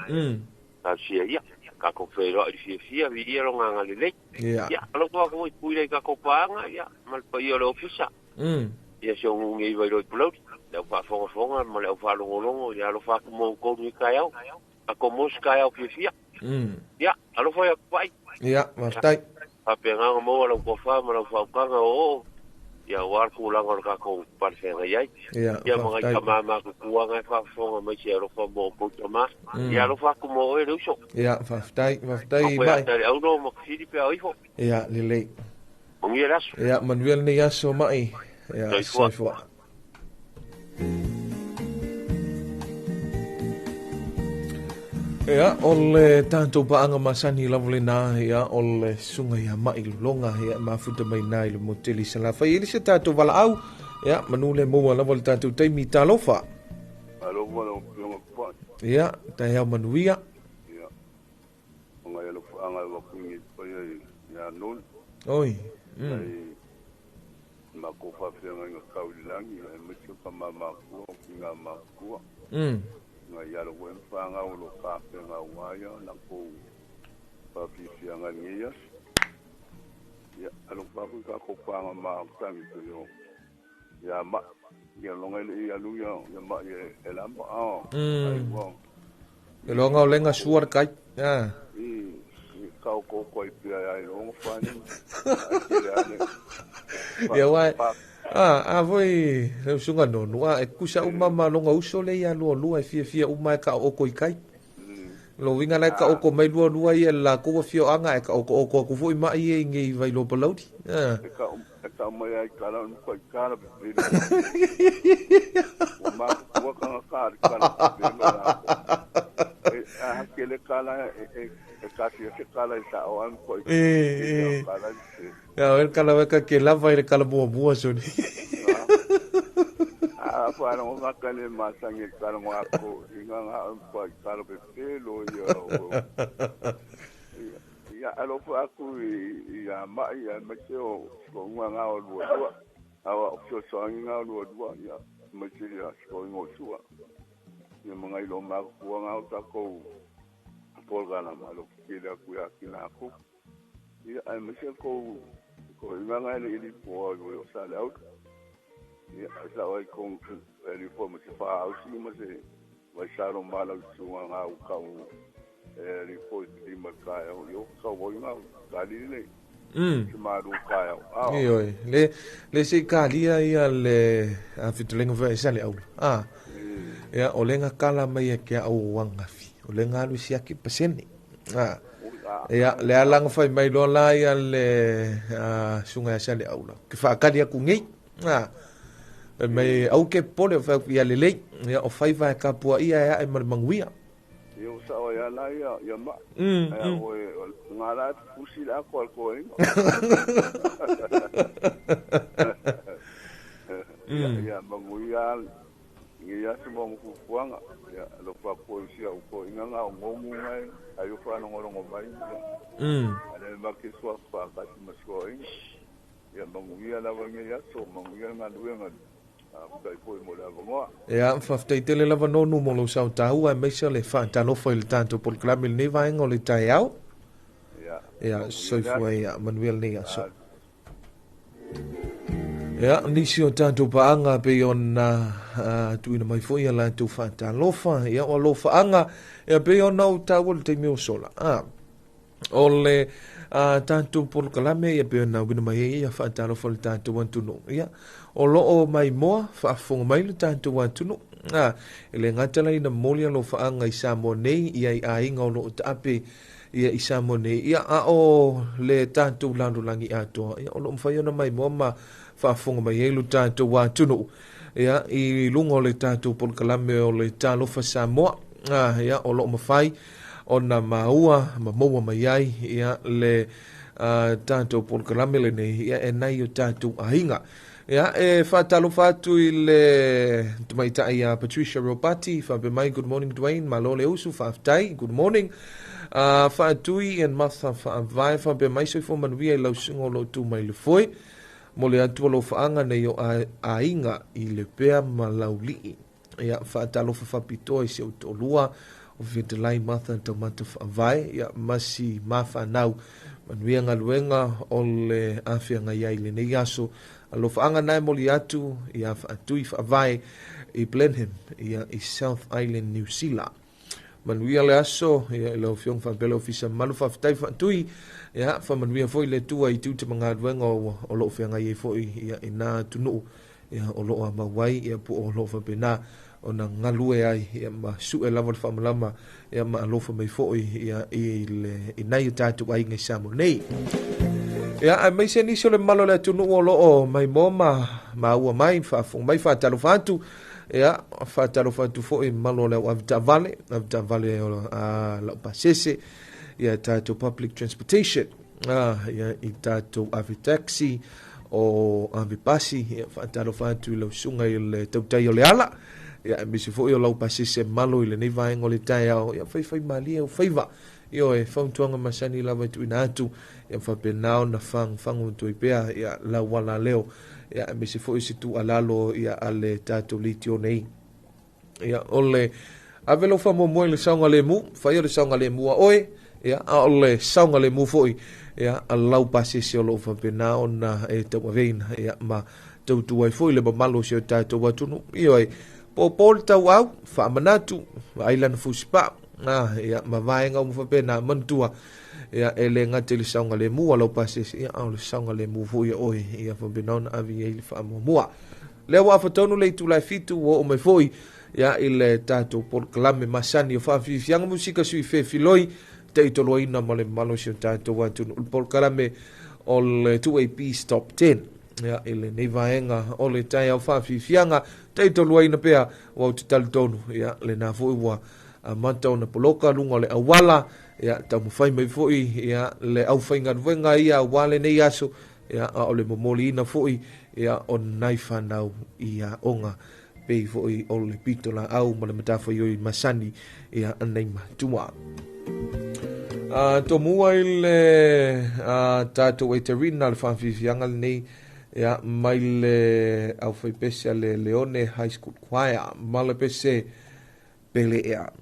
S8: Ka sia ia. Ka ko whēroa i fia fia, vi ia ronga ngā lelei.
S1: Ia.
S8: Ia, alofa aku i puirei ka ko pānga, ia, malpa ia le ofisa. Ia se ongu ngei wairoi pulauri. Le au whaafongafonga, ma le au whaalongolongo, ia alofa aku mou kounu i kai au. Ka ko mosi kai au fia fia. Ia, alofa ia kupai.
S1: Ia, maftai.
S8: Whapenganga maua lau kua ma lau whaukanga o o. Ia warku langa o ka ko parwhenga iai.
S1: Ia,
S8: Ia mga i kamama kukuanga e whaafonga mai si alofa mo pouta ma. Ia alofa aku mo oe le uso.
S1: Ia, whaftai, whaftai
S8: mai. Ia, tari au no makawhiri pea oiho.
S1: Ia, lelei.
S8: Mangia raso.
S1: Ia, manuel nei aso mai. Ia, soifua. Ia, o le tātou paanga masani lavo le nā, ia, o le sunga ia mai longa, ia, mafuta mai nā i le moteli salawhai. Ili se tātou wala au, ia, manu le maua lavo le tātou taimi talofa.
S9: Alofa lau pionga kupai.
S1: Ia, tai hau manuia.
S9: Ia, ngai alofa anga wakungi pai ia nol.
S1: Oi.
S9: Ma ko whawhenga ngā kaulilangi, e miti ka mamakua, ki ngā makua. Ngā iaro koe mwhanga o lo kāwhenga waia, na kou whawhiwhianga ngias. Ia, alofa aku ka ko pānga maakutangi to yo. Ia ma, ia longa ile ia lu ia, ia ma ia e lamba ao. Ai wao.
S1: E longa o lenga suar kai. Ah.
S9: I kau ko koi pia ai longa whani.
S1: Ia wai. A voi le usunga nonu a e kusa uma ma longa uso le ia lua lua e fia fia uma e ka oko i kai. Lo winga lai ka oko mai lua lua ia la ko fio anga e ka oko oko aku foi mai e ngi vai lo palaudi.
S9: E ka mai ai kala no kai kala pe. O ma ko ka ka kala pe. A ke le kala e e kasi se kala i sa o an ko.
S1: E e. Ya el kala weka ke lava i le kala mua mua soni.
S9: A fa no ma kale ma sangi kala mo ako inga nga ko kala pe pelo ia ia alo fa aku i a ma ia ma te o ko nga nga o lua lua awa o so so nga o lua lua ia ma te ia ko ngo sua ia mga ilo ma ku nga o ta ko polgana ma lo ki la ku ya ki na ku ia ai ma se ko ko inga nga ile ili po o sa le out ia sa oi ko e li po ma se fa au si ma se vai sa ro ma la su nga u ka u e li po di ma ka yo ka wo nga ka li le ma ru ka yo.
S1: Ioe le le se ka lia ia le a fitulenga fa sa le au. Ah. Ia o lenga kala mai e ke au wanga fi. O lenga alu siaki pasene. Ah. Ia le alanga fai mai loa la ia le sunga sa le au la. Ke fa kali aku ngi. Ah. Mai au ke pole fa ia le lei. Ia o fai va ka pua ia ia e mar manguia.
S9: Ia sa o ia la ia ia ma. Ia o nga la pusi la ko ko ingo. Ia ia manguia ia se mo ku fuanga ia lo fa ko sia o ko inga nga ngo ngai ayo fa no ngo mai. Ale ma ke so fa ka ti ma so ingo. Ia manguia la wa ia so manguia nga luenga.
S1: Ia, whawhtai tele lava nonu mo lo sau tāua e meisa le whaatalofa i le tātou polokalame le nei vaenga o le taeao. Ia, soifua ia, manuia lenei aso. Ia, nisi o tātou paanga pe ona tuina mai foi ia latou whaatalofa. Ia, o alofaanga, ia pe ona o tāua le taimi o sola. O le tātou polokalame ia pe ona wina mai ia whaatalofa le tātou atunu. Ia, o loo mai moa, whaafonga mai le tātou atunu. E le ngatala ina moli alo whaanga i Samoa nei, ia i ainga o loo taape ia i Samoa nei. Ia a o le tātou lalolagi atoa. Ia o loo mwhai ona mai moa ma whaafonga mai e le tātou atunu. Ia i lunga o le tātou polokalame o le Talofa Samoa. Ia o loo mawhai ona maua, ma maua mai ai ia le tātou polokalame le nei, ia e nei o tātou ahinga. Ia, e whaatalofa atu i le tamaitai a Patricia Ropati, whape mai, good morning Dwayne, malo le usu, whaaftai, good morning. Whaatui and Martha whaavae, whape mai soifo manuia i lausunga o lo tu mai le foi, mo le atua lo whaanga nei o ainga i le pea ma laulii. Ia, whaatalofa whapitoa i se o tolua, o Ventelai Martha Taumata Whaavae, ia masi mawhanau, manuia ngaluenga o le awhianga ia i le nei aso, alofaanga nae moli atu ia whaatui whaavae i Blenheim, ia i South Island, New Zealand. Manuia le aso, ia i lau fionga whaapele ofisa malu whawhitai whaatui, ia whamanuia foi le tua i tute mangaluenga o loo whianga ia foi ia i nā tunuu, ia o loo a mauai, ia po o loo whapena, o na ngalue ai, ia ma sue lava le whaamalama, ia ma alofa mai foi, ia i le i nai o tātou ai ngai Samoa nei. Ia, ai mai se nisi o le malo le atunuu o loo mai moa ma ua mai, whaafonga mai, whaatalofa atu, ia, whaatalofa atu foi malo le au avitavale, avitavale o lau pasese, ia tātou public transportation, ia i tātou avitaxi, o avipasi, ia whaatalofa atu i lau sunga i le tautai o le ala, ia e misi foi o lau pasese malo i le nei vaenga o le taeao, ia whaiwhai malia o whaiva, io e whauntuanga masani lava i tuina atu, ia whapenao na whang whangu tui pea, ia lau wala leo, ia e misi foi si tu alalo, ia ale tātou litio nei. Ia o le avelo wha momoe le saunga le mu, whai o le saunga le mua oe, ia a o le saunga le mu foi, ia a lau pasese o lou whapenao na e tau aveina, ia ma tautua ai foi le mamalo si o tātou atunu, io e po pol tau au, whaamanatu, ai lana fusipa, ia ma vaenga o mwhapena mantua, ia e le ngate le saunga le mua lau pasese, ia au le saunga le mu foi ia oe, ia whapena ona avi e le whaamuamua. Lea wa whatonu le itulai fitu o o mai foi, ia i le tātou polokalame masani o whaafifianga musika sui whewhiloi, te i toloina ma le malo si o tātou atunu. Le polokalame o le 2AP Stop 10. Ia i le nei vaenga o le taeao whaafifianga, te i toloina pea o au te talitonu. Ia le nā foi ua Amata ona poloka luga o le auala, ia taumafai mai foi ia le aufaigaluega ia aua lenei aso, ia a o le momoliina foi ia o nai fanau i aoga pei foi o le pito laau ma le matafaioi masani ia nai matua. Tomua i le tatou eterina le whawhiwhianga lenei ia mai le aufaipese a le Leone High School Choir ma le pese pele ea.
S10: Au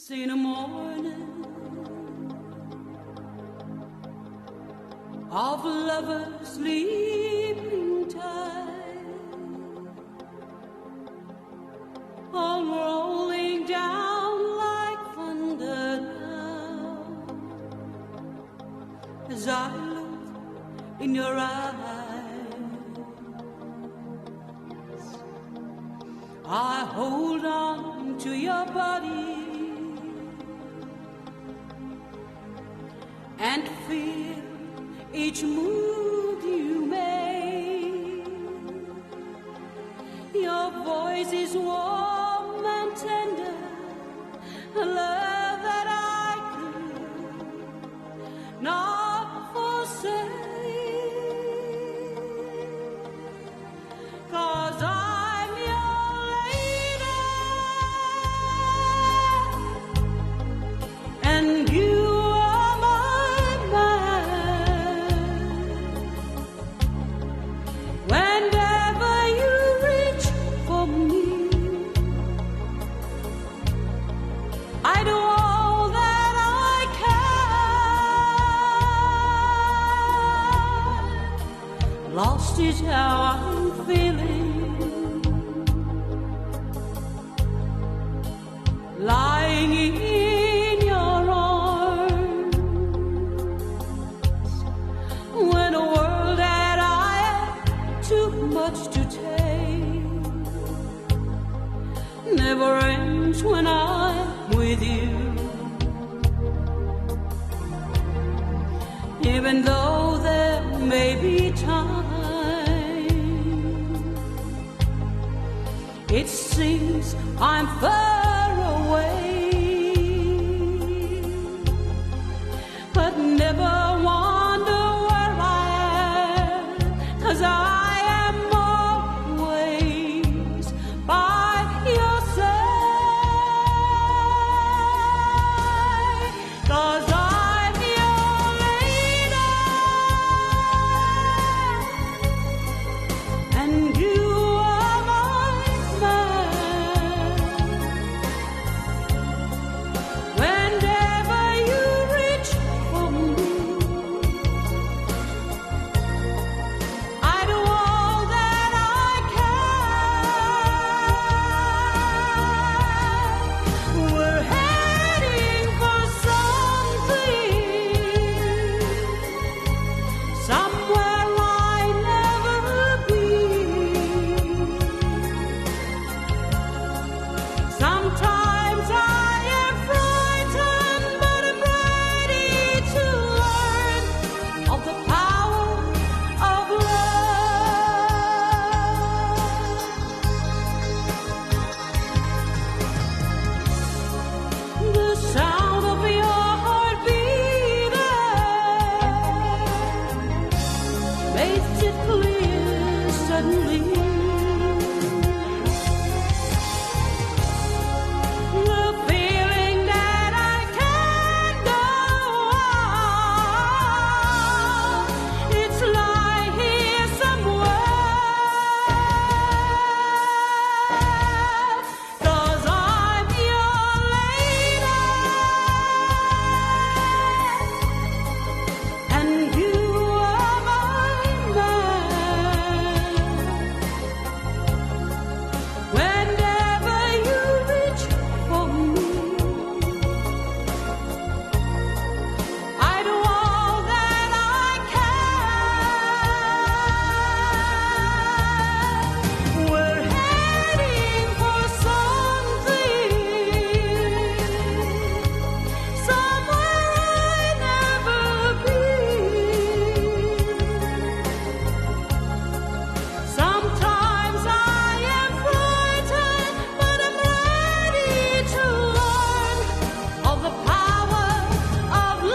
S10: In the morning of lovers sleeping tight, all rolling down like thunder now, as I look in your eyes, I hold on to your body and feel each move you make. Your voice is warm and tender, a love that I could not forsake. 'Cause I'm your lady, and you are my man. Whenever you reach for me, I do all that I can. Lost is how I'm feeling, lying in your arms, when a world that I have too much to take never ends when I'm with you. Even though there may be time, it seems I'm far away, but never wonder where I am, 'cause I am always by your side. 'Cause I'm your lady, and you are my man. Whenever you reach for me, I do all that I can. We're heading for something, somewhere I never been. Sometimes I am frightened, but I'm ready to learn of the power of love. The sound of your heart beating makes it clear suddenly. The feeling that I can't go on, it's lying here somewhere. 'Cause I'm your lady, and you are my man. Whenever you reach for me, I do all that I can. We're heading for something, somewhere I never been. Sometimes I am frightened, but I'm ready to learn of the power of love.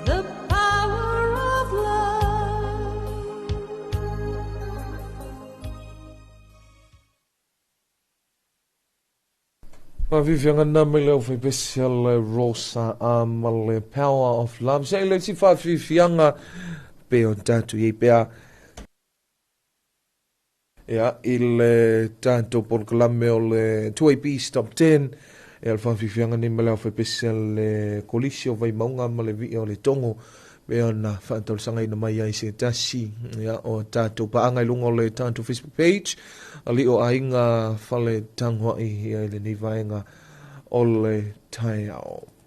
S10: The power of love.
S1: Faafiafiaga na mai le aufaipesi a le Rosa a ma le Power of Love. Se i le isi faafiafiaga pe o tatou i ai pea. Ia, i le tatou polokalame o le 2AP Top 10, ia le faafiafiaga nei ma le aufaipisinisi a le Kolisi o Vaimauga ma le Vii o Letogo, pei ona faatalosagaina mai ai se tasi ia, o tatou paaga i luga o le tatou Facebook page, alii o aiga fale tagoai ia i lenei vaega o le taeao.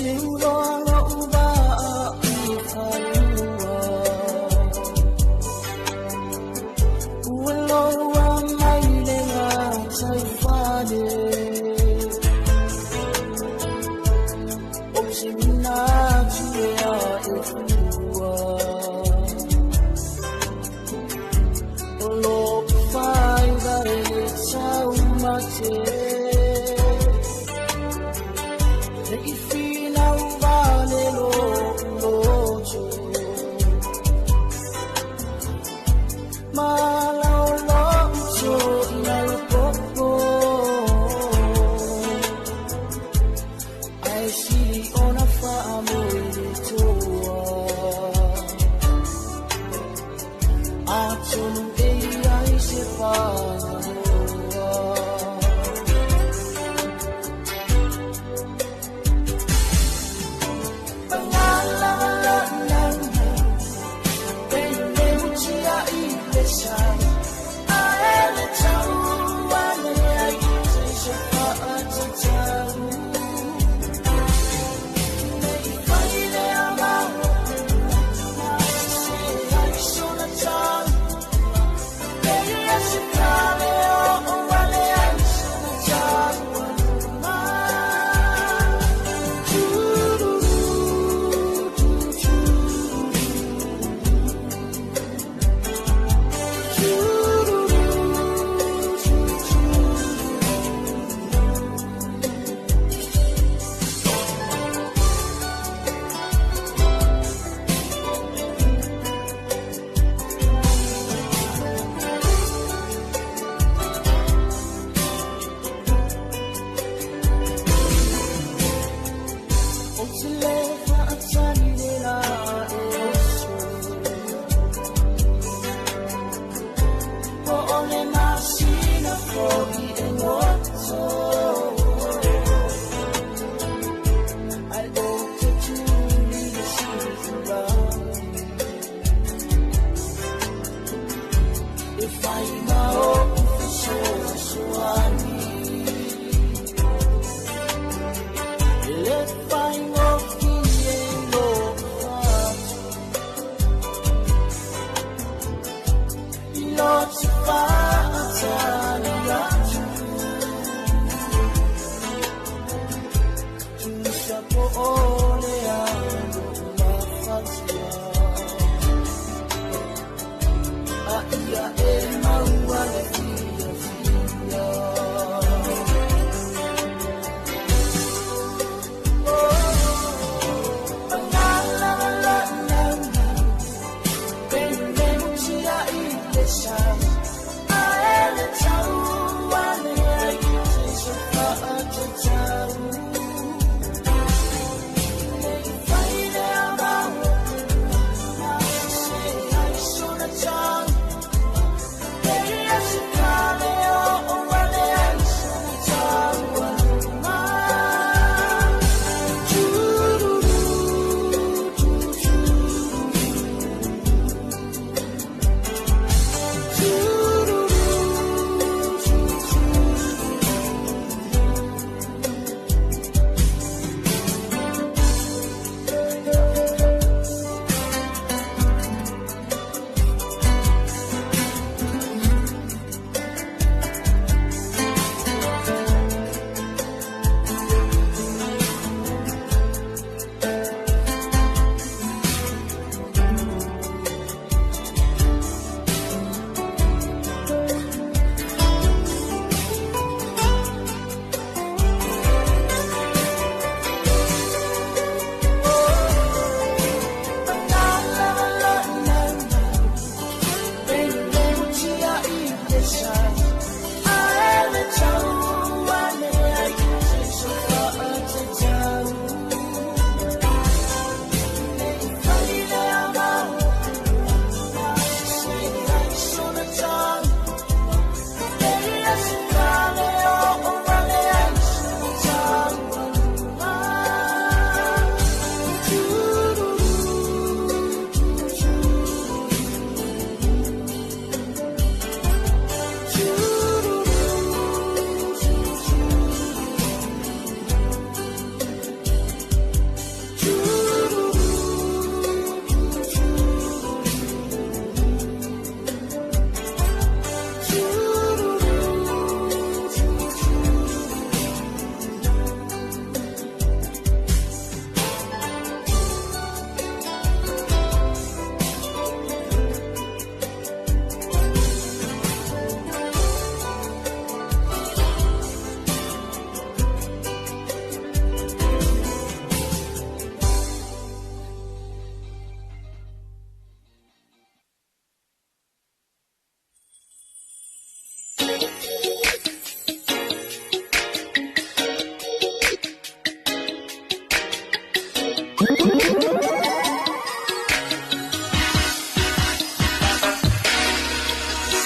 S10: Oh.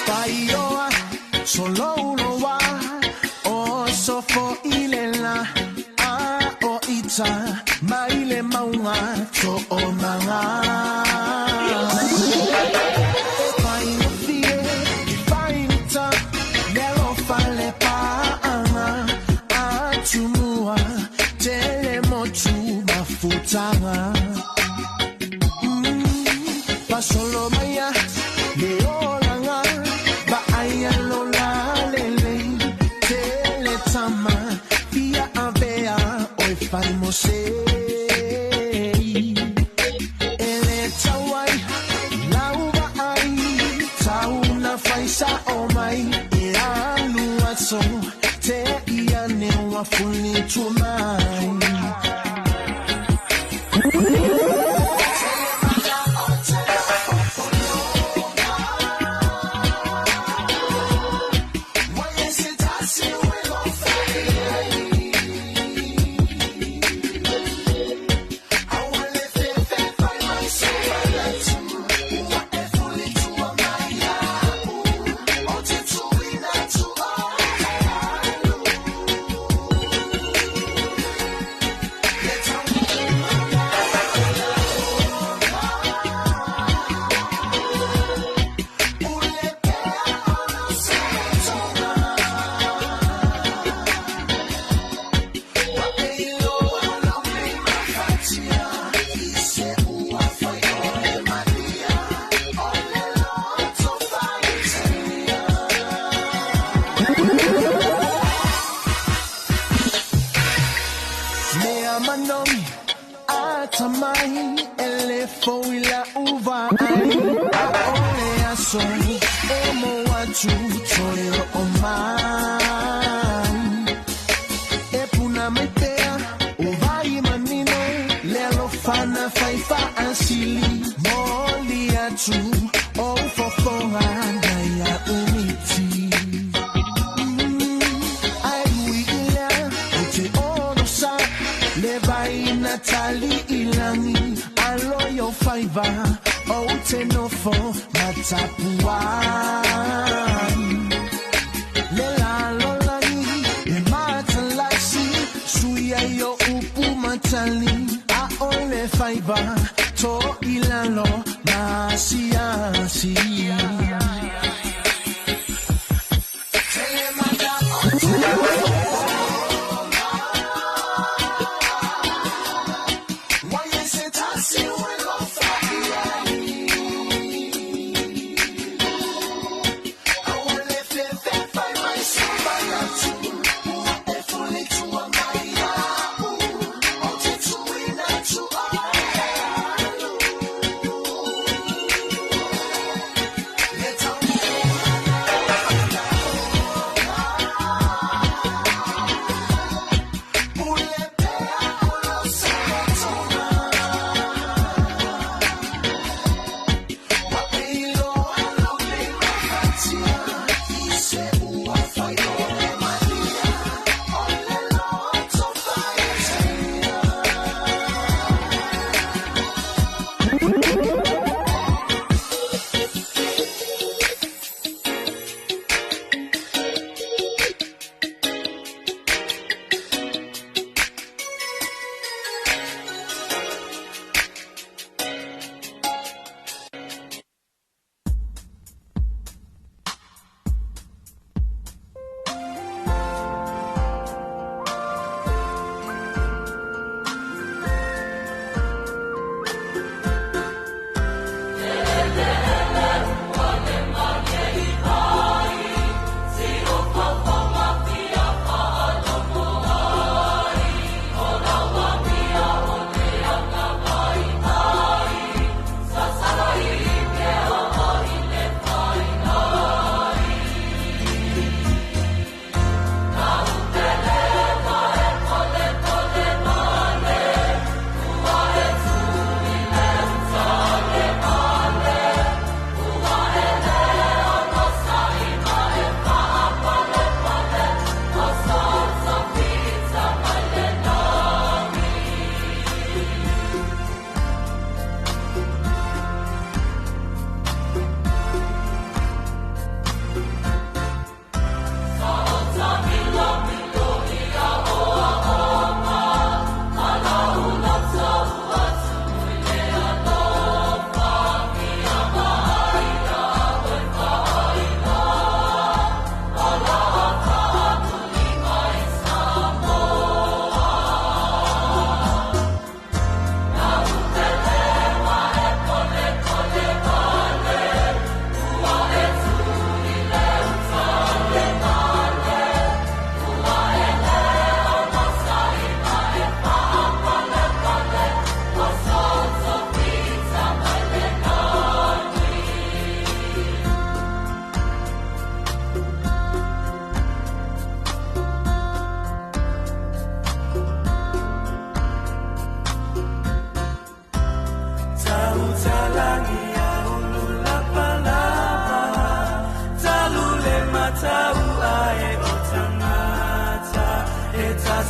S11: Paioa, solouloa, o sofo ilela, a o ita, maile maunga, to o manga. E whaingofie, e whainita, lelo fale paanga, a tumua, tele motu mafutanga. Pasolo maya, le olanga, ba aya lola lele, tele tama, fia avea, oi fai mo se. Ele tauai, lauva ai, tauna fai sa o mai, e alu aso, te ia ne wa fuli tu mai.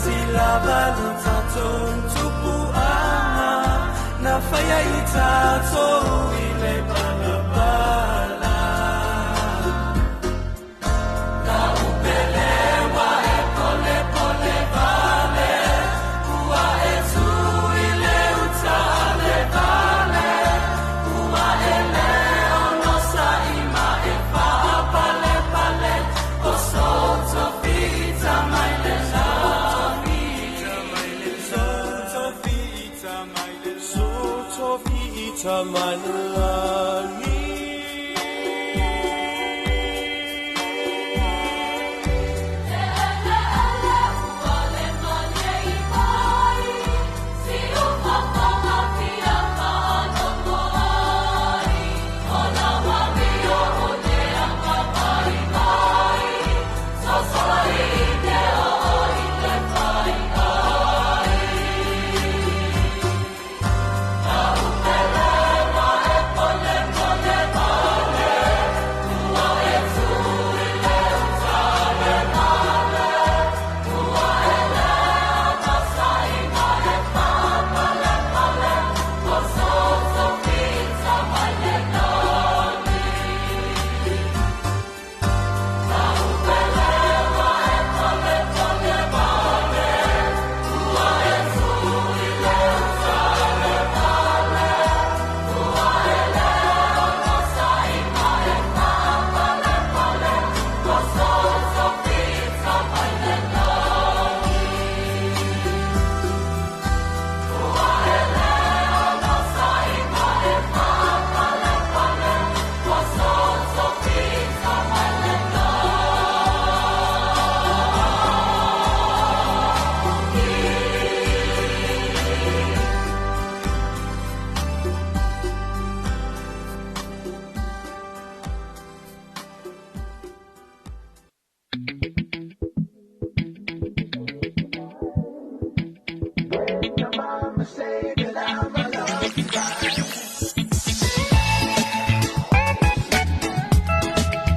S12: Tasi lava lo tatou tupuaga na faia i tatou i le palapala. Na upelewa e pole pole vale, ua e tu i le uta le vale, ua e le ono sa i ma e pale pale, o soto fita mai le lagi.
S13: Soto fita mai le, soto fita mai le lagi.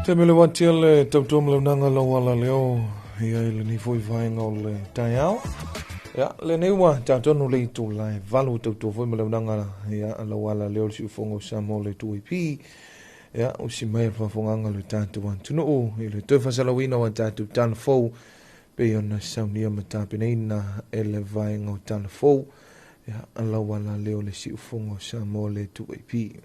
S1: Te mele wati le tautua ma le lau ala leo ia i lenei foi vaega o le taeao. Ia, lenei ua tatonu le itu lai valu tautua foi ma le unaga ia lau ala leo le siufogo o Samoa le 2AP. Ia, o si mai le faafogaga le tatou atunuu i le toe faasalauina o a tatou tala fou pei ona saunia ma tapenaina e le vaega o tala fou. Ia, lau ala leo le siufogo o Samoa le 2AP.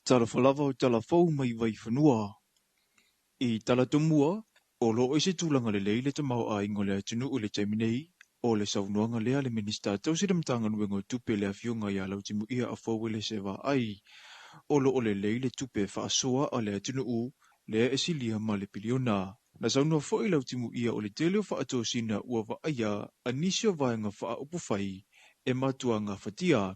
S2: Talofa lava o tala fou mai Vaifanua. I tala tumua, o loo i se tulaga lelei le tamaoaiga o le atunuu i le taimi nei, o le saunoaga lea le Minista tausi le Matagaluega o Tupe le afioga ia Lautimuia Afoa Uelese Vaai. O loo lelei le tupe faasoa a le atunuu lea e silia ma le piliona. Na saunoa foi Lautimuia o le tele o faatosina ua vaaia a nisi o vaega faaupufai e matua gafatia.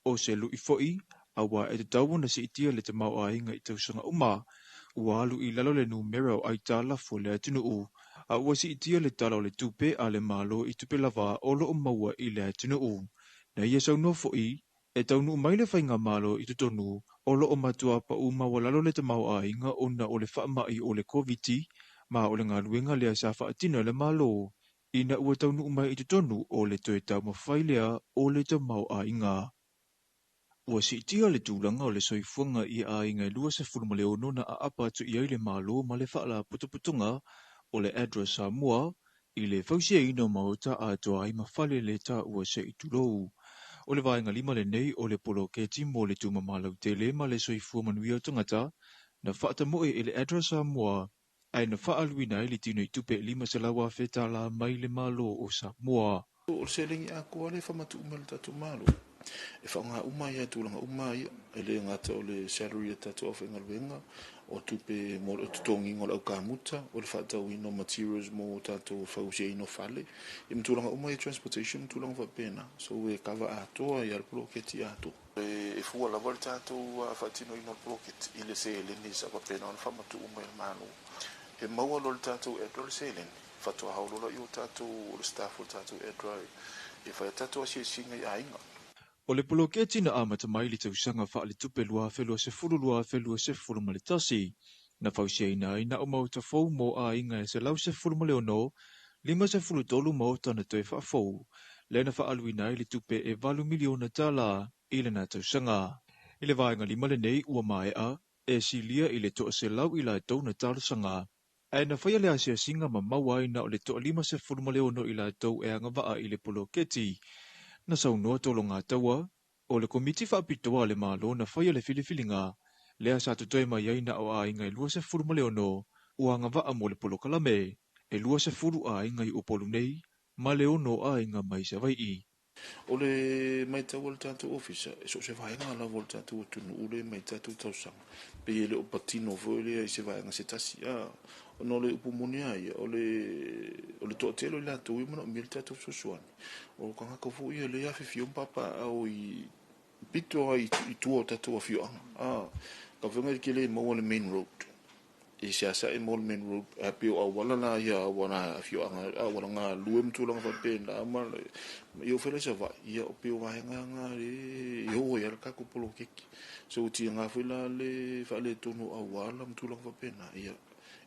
S2: O se lui foi, aua e tatau ona siitia le tamaoaiga i tausaga uma, ua alu i lalo le numera o aitalafu o le atunuu, a ua siitia le tala o le tupe a le Malo i tupe lava o loo maua i le atunuu. Na ia saunoa foi, e taunuu mai le faigamalo i totonu o loo matua pau maualalo le tamaoaiga ona o le faamai o le Koviti ma o le galuega lea sa faatino e le Malo, ina ua taunuu mai i totonu o le toe taumafai lea o le tamaoaiga. Ua siitia le tulaga o le soifuaga i aiga e 26 na aapa atu i ai le Malo ma le faalapotopotoga o le ADRA Samoa i le fausiaina o maota atoa ai ma fale le taua se i tulou. O le vaega lima lenei o le poloketi mo le tumamalau tele ma le soifua manuia o tagata na faatamoe e le ADRA Samoa Ae na faaaluina ai le tinoitupe e $500,000 mai le Malo o Samoa.
S3: O le seleni atoa lea e faamatuu mai e le tatou Malo, e faaaoga uma ai lava i tulaga uma ia, e le gata o le salary a tatou aufaigaluega, o tupe mo le totogiina o le aukamuta, o le faatauina o materials mo tatou fausiaina o fale, ia ma tulaga uma ia, transportation ma tulaga faapena. So e kava atoa ai lava le poloketi atoa. E fua lava le tatou faatinoina o le poloketi i le seleni sa faapena ona faamatuu mai e le Malo. E maua loa e le tatou ADRA le seleni, faatoa haolo lea o tatou o le staff o le tatou ADRA e fai a tatou asiasiga i aiga.
S2: O le poloketi na amata mai i le tausaga faaletupe 2020/2021, na fausiaina ai na o maota fou mo aiga e 116, 53 maota na toe faafou, lea na faaaluina ai le tupe e $8 miliona i lena tausaga. I le vaega lima lenei ua maea, e silia i le 100 i latou na talosaga, ae na faia le asiasiga ma maua ai na o le 56 i latou e agavaa i le poloketi. Na saunoa Tologataua, o le Komiti Faapitoa a le Malo na faia le filifiliga, lea sa totoe mai ai na o aiga e 26 ua agavaa mo le polokalame, e 20 aiga i Upolu nei ma le 6 aiga mai Savaii.
S3: O le matau a le tatou ofisa, e so o se vaega lava o le tatou atunuu lea mai tatou tausaga, pei e le o patino foi lea i se vaega se tasi. A, ona o le upu moni lava ia, o le, o le toatele o i latou e manaomia le tatou fesoasoani, o tagata foi ia lea e afifio ma papaaao i pito lava i tua o tatou afioaga. A, ka faiga e le maua le main road. I seasea e maua le main road, ae pei o auala la ia, auala afioaga, auala galue ma tulaga faapena ma le, ia oo foi la i Savaii, ia pei o vaega na e oo ai lava le tatou poloketi. So ua tiga foi la le faaletonu o auala ma tulaga faapena, ia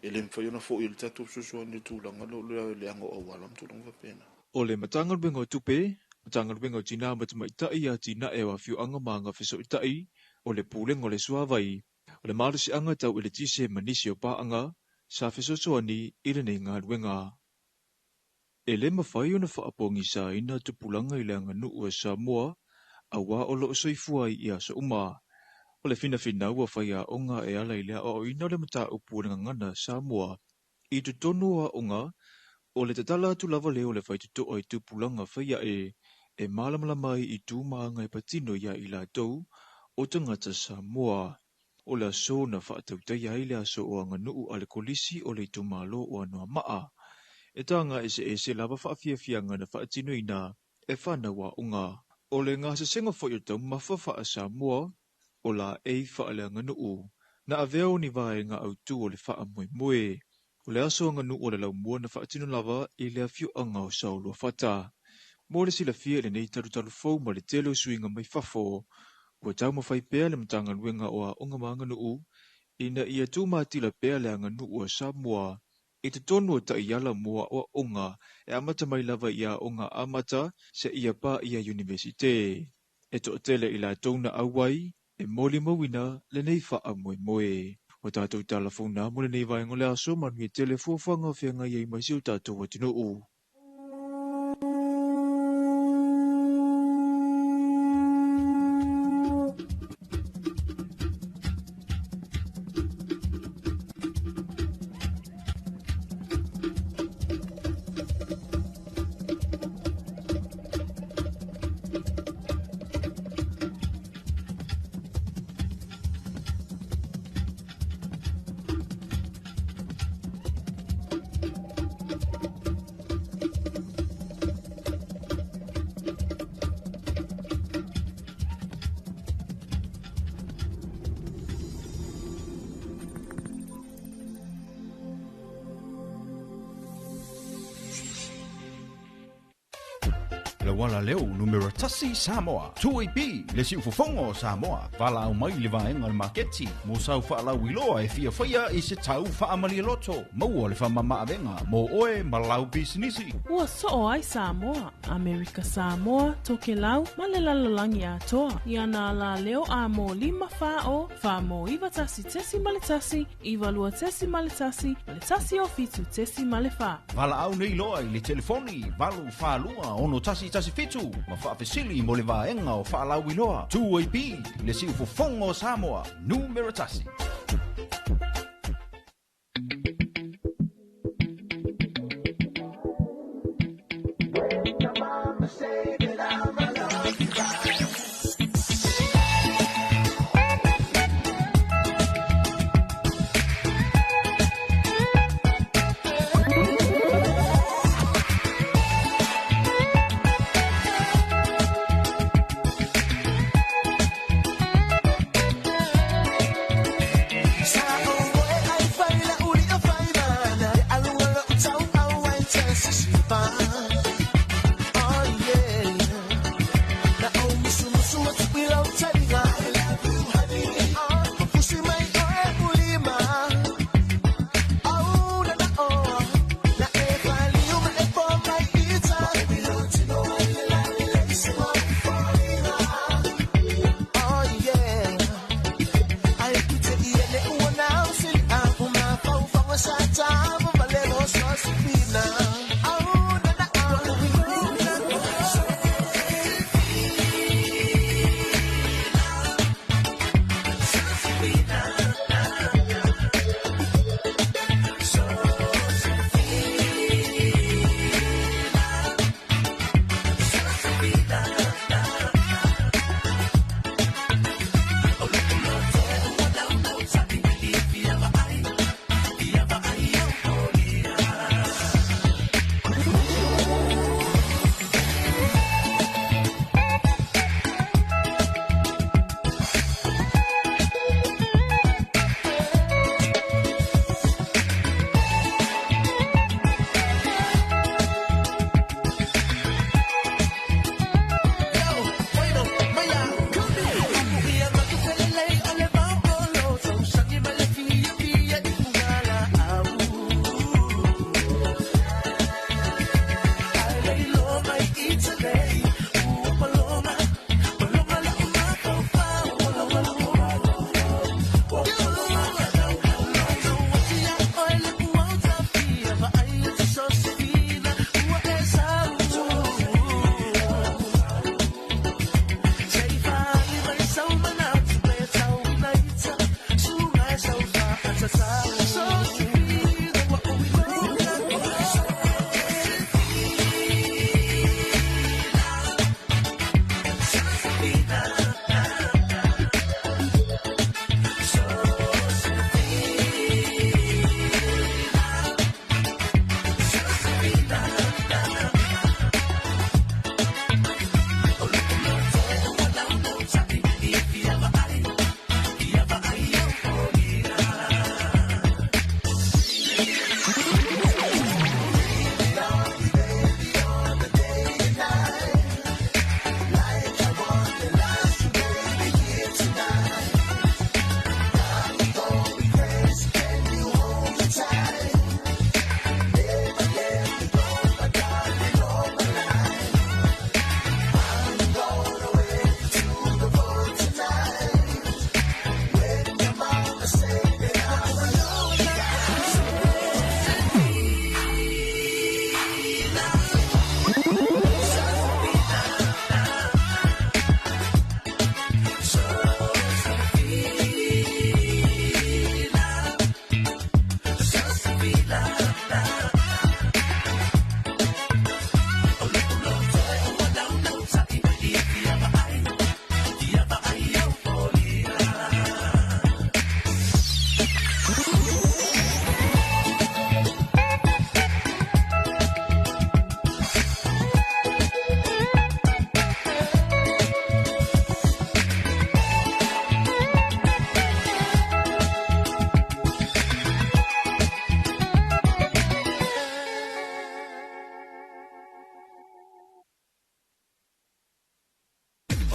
S3: e le mafai ona foi le tatou fesoasoani i le tulaga lea o le leaga o auala ma tulaga faapena.
S2: O le Matagaluega o Tupe, Matagaluega o Tinā ma Tamaitai, Atinae o Afioaga ma Agafesootai, o le Pulega o le Suavai, o le malosiaga tau eletise ma nisi o paaga sa fesoasoani i lenei galuega. E le mafai ona faapogisaina tupulaga i le aganuu a Samoa auā o lo o soifua ai i aso uma. O le finafinau a faiaoga e ala i le aoaoina o le mataupu o le gagana Samoa i totonu o aoga, o le tatala atu lava lea o le faitotoa i tupulaga faiae e malamalama ai i tu ma aga e patino iā i latou o tagata Samoa. O le aso na faatautaia ai le aso o aganuu a le Kolisi o le itumalo o Anoamaa. E taga eseese lava faafiafiaga na faatinoina e fanau aoga. O le gasesega foi o taumafa faa-Samoa o laei faaleaganuu na avea o ni vaega autū o le faamoemoe. O le aso aganuu o le laumua na faatino lava i le afioaga o Saoluafata. Mo le silafia i lenei talutalu fou ma le tele o suiga mai fafo, ua taumafai pea le Matagaluega o Aoga ma Aganuu ina ia tumatila pea le aganuu a Samoa i totonu o taiala mo aoaoga e amata mai lava i aoga amata seia paia Iunivesite. E toatele i latou na auai e molimauina lenei faamoemoe. O tatou tala fou na mo lenei vaega o le aso, manuia tele fuafuaga o feagai ai ma si o tatou atunuu.
S4: Le auala leo numera tasi Samoa. 2AP, le siufofoga o Samoa. Valaau mai i le vaega o le maketi mo sau faalauiloa e fia faia i se tau faamalialoto. Maua le faamamaavega mo oe ma lau pisinisi.
S5: Ua soo ai Samoa, Amerika Samoa, Tokelau ma le lalolagi atoa. I ana alaleo a mo 5 4 0 4 mo 9 1 1 9 2 1 ma le 1 o 7 4.
S4: Valaau nei loa i le telefoni 8 4 2 6 1 1 7 ma faafesili mo le vaega o faalauiloa. 2AP, le siufofoga o Samoa, numera tasi.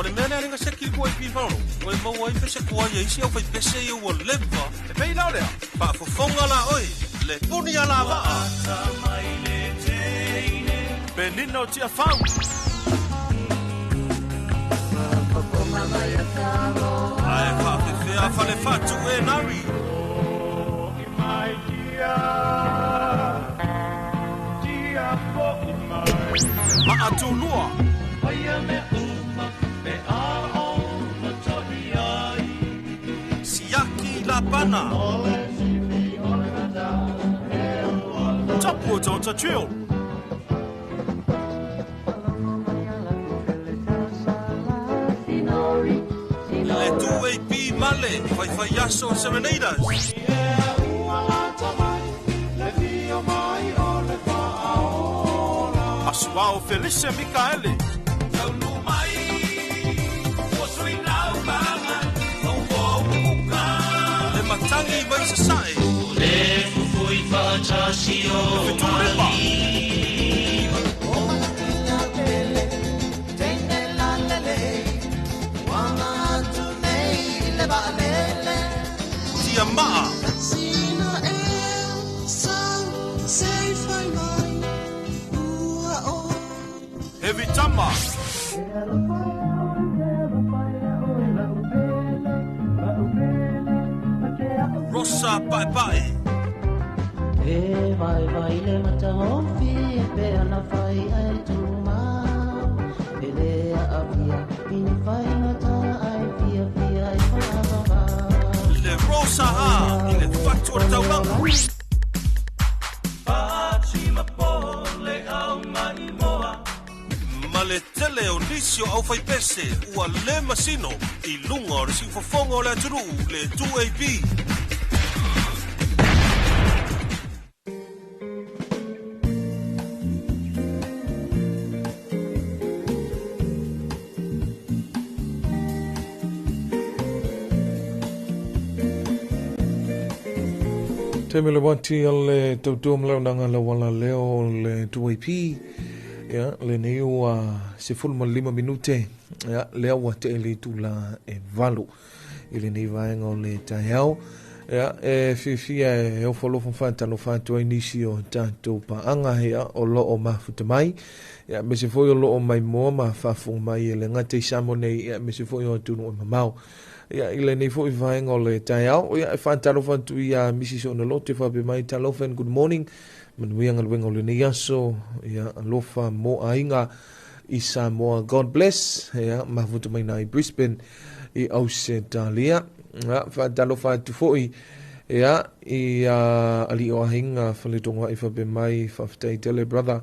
S13: O le mea lea lenga se kili kua i pifalo. O e maua ai pese kua ia isi au fai pese ia ua leva. E pei lao lea. Faafofoga la oe. Le puni a la vaa. Penina o tia fau. Ae faafefea fale fatu e nari. Maatulua. Siaki Lapana. Tapu o Tota Trail. Le 2AP Male, Whaiwhai Aso Serenaders. Asuao Felice Mikaele. Le matangi mai sasae. Le fufui whaatasi o Fetūripa. Tia maa. Heavy Tama. Rosa Pae Pae. E vai vai le matahofi pe ana fai ai tuma. Ele a via ini fai ngata ai via via ai fa. Le Rosa ha i le whatu o taulanga. Ma le tele o nisi o au whai pese ua le masino i lunga o le siufofonga o le atunuu le 2AB.
S1: Te mele wati o le tautua mlaunanga la wala leo le 2AP. Ia, le nei ua 15 minute. Ia, lea ua te ele tula e valu. I le nei vaenga o le taeao. Ia, e fiafia e ofo whātalo whātua i nisi o tātou paanga ia o loo mafuta mai. Ia, me se foi o loo mai moa ma whaafunga mai e le ngate i Samoa nei. Ia, me se foi o tunu e mamau. Ia, i le nei foi vaenga o le taeao. Ia, e whātalo whātua i a Mrs. Onolote whape mai talofa and good morning. Manuia ngaluenga o lenei aso, ia, alofa mo ainga i Samoa. God bless, ia, mafuta mai nai Brisbane i Australia. Ia, whātalofa atu foi, ia, i ali o ahinga whaletonga i whape mai, whawhitai tele, brother.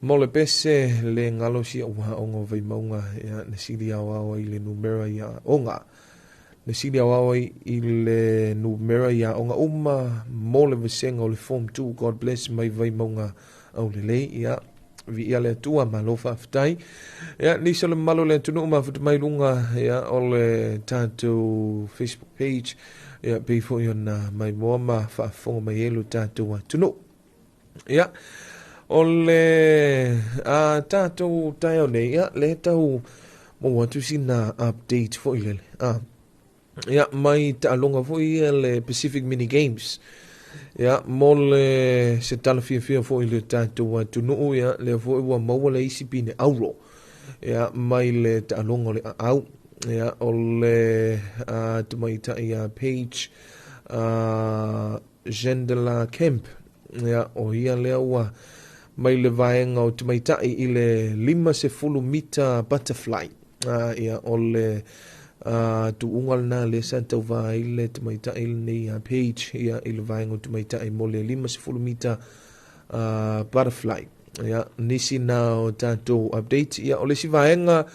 S1: Mo le pese le ngalo si ua ongo vai maunga, ia, na sili au au i le numera ia onga. Na sili au au i le numera ia onga uma, mo le vasenga o le form 2, God bless mai vai maunga au lelei, ia, vi ia le atua, malo whawhitai. Ia, nisi o le malo le atunuu mafuta mai lunga, ia, o le tātou Facebook page, ia, pei foi ona mai moa ma whaafonga mai elu tātou atunuu. Ia, o le tātou taeo nei, ia, le tau mo atu sina update foi lele. Ia, mai taaloga foi ia le Pacific Mini Games. Ia, mo le se tala fiafia foi le tātou atunuu, ia, lea foi ua maua le isi pine auro. Ia, mai le taaloga o le aau. Ia, o le tamaitai a Paige Jendela Kemp. Ia, o ia lea ua mai le vaenga o tamaitai i le 50 mita butterfly. Ia, o le tuunga lena le sa tauva ai le tamaitai lenei a Paige, ia, i le vaenga o tamaitai mo le 50 mita butterfly. Ia, nisi na o tātou update. Ia, o le si vaenga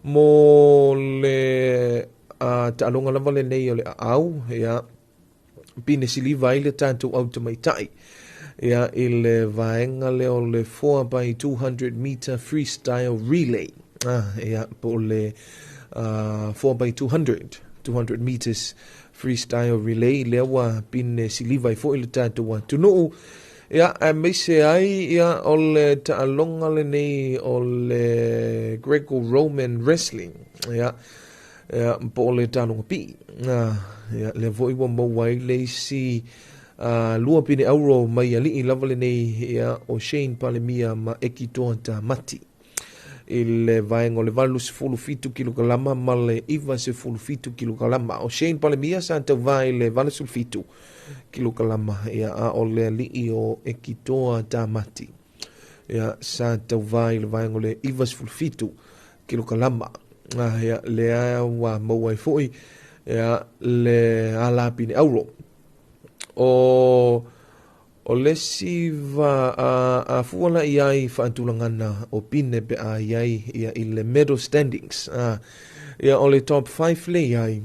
S1: mo le taaloga lava lenei o le aau, ia, pine siliva ai le tātou au tamaitai. Ia, i le vaenga lea o le 4x200 meter freestyle relay. Ia, po o le 4x200 200 meters freestyle relay lea ua pine siliva ai foi le tātou atunuu. Ia, aemaise ai ia o le taaloga lenei o le Greco-Roman Wrestling. Ia, ia po o le taaloga pii. Ia, lea foi ua maua ai le isi lua pine auro mai alii lava lenei ia o Shane Palemia ma Ekitoa Tamati i le vaega o le 87 kilokalama ma le 97 kilokalama. O Shane Palemia sa tauvā i le 87 kilokalama, ia, a o le alii o Ekitoa Tamati, ia, sa tauvā i le vaega o le 97 kilokalama. Ia, lea ua maua ai foi ia, le ala pine auro. O O le isi va a, a fua la i ai faatulagana o pine pe a i ai ia i le medal standings. A, ia o le top 5 le i ai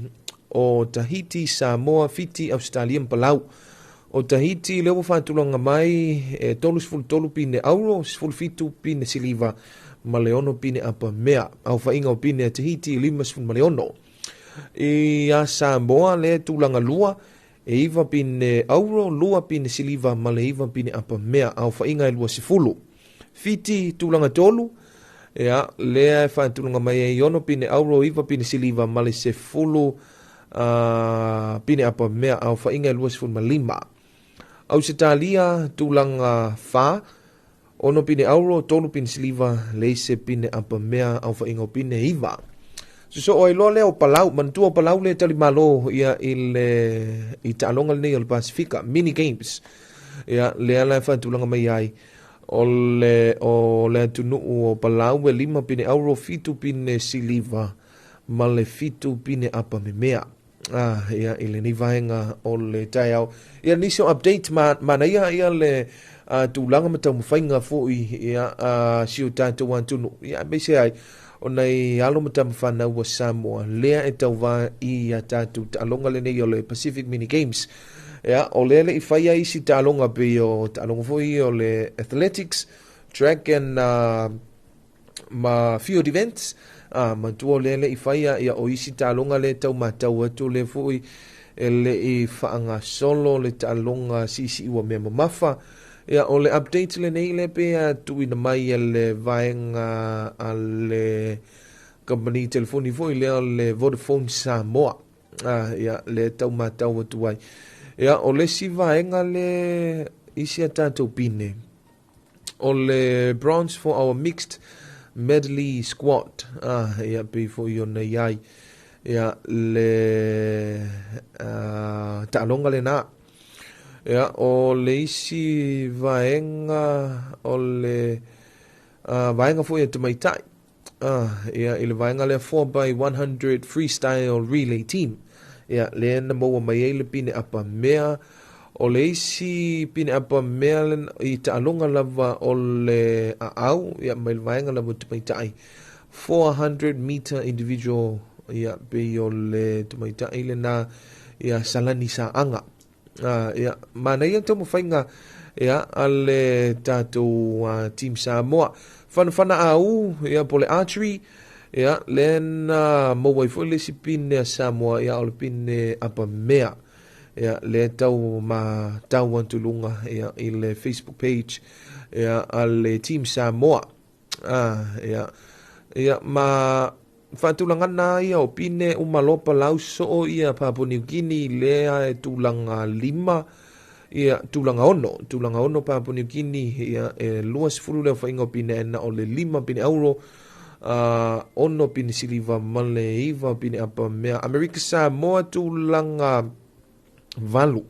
S1: o Tahiti, Samoa, Fiti, Australia ma Palau. O Tahiti lea ua faatulaga mai e 33 pine auro, 17 pine siliva ma le 6 pine apa mea. Aofaiga o pine a Tahiti e 56. I a Samoa lea tulaga lua E iva pine auro, lua pine siliva ma le iva pine apa mea, aofaiga e 20. Fiti, tulaga tolu, ia, lea e faatulaga mai ai ono pine auro, iva pine siliva ma le 10 pine apa mea, aofaiga e 25. Ausetalia, tulaga fa, ono pine auro, tolu pine siliva, leai se pine apa mea, aofaiga o pine iva. Sosoo ai loa lea o Palau, manatua o Palau lea e talimalo ia i le i taaloga lenei o le Pasifika, Mini Games. Ia, lea la e faatulaga mai ai o le o le atunuu o Palau e lima pine auro, fitu pine siliva ma le fitu pine apa memea. Ah, ia, i lenei vaega o le taeao. Ia, nisi o update ma, manaia ia le tulaga ma taumafaiga foi ia si o tatou atunuu. Ia, aemaise ai o nai alo ma tama fanau a Samoa lea e tauvā i a tatou taaloga lenei o le Pacific Mini Games. Ia, o lea le i faia isi taaloga pei o taaloga foi o le athletics, track and ma field events, a matua o lea le i faia ia o isi taaloga lea tau matau atu lea foi e le i faagasolo le taaloga siisii ua mea mamafa. Ia o le update lenei le pe a tuuina mai e le vaega a le kamupani telefoni foi lea o le Vodafone Samoa. A, ia le tau matau atu ai. Ia o le isi vaega le isi a tatou pine o le bronze for our mixed medley squad. Ah, ia pei foi ona i ai ia le taaloga lena. Ia o le isi vaega o le vaega foi a tamaitai. Ah, ia i le vaega lea 4x100 freestyle relay team. Ia lea na maua mai ai le pine apa mea. O le isi pine apa mea le, i taaloga lava o le aau, ia mai le vaega lava o tamaitai. 400 meter individual, ia pei o le tamaitai lena, ia Salani Saaga. Ia, manaia taumafaiga ia a le tatou Team Samoa. Fanafana au, ia po le archery, ia lea na maua ai foi le isi pine a Samoa, ia o le pine apamea. Ia lea tau ma tau atu luga ia i le Facebook page ia a le Team Samoa. Ia, ia ma faatulagana ia o pine uma loa palau soo ia Papua New Guinea lea e tulaga lima ia tulaga ono, tulaga ono Papua New Guinea ia e 20 le aofaiga o pine ae na o le lima pine auro, ono pine siliva ma le iva pine apa mea. Amerika Samoa tulaga valu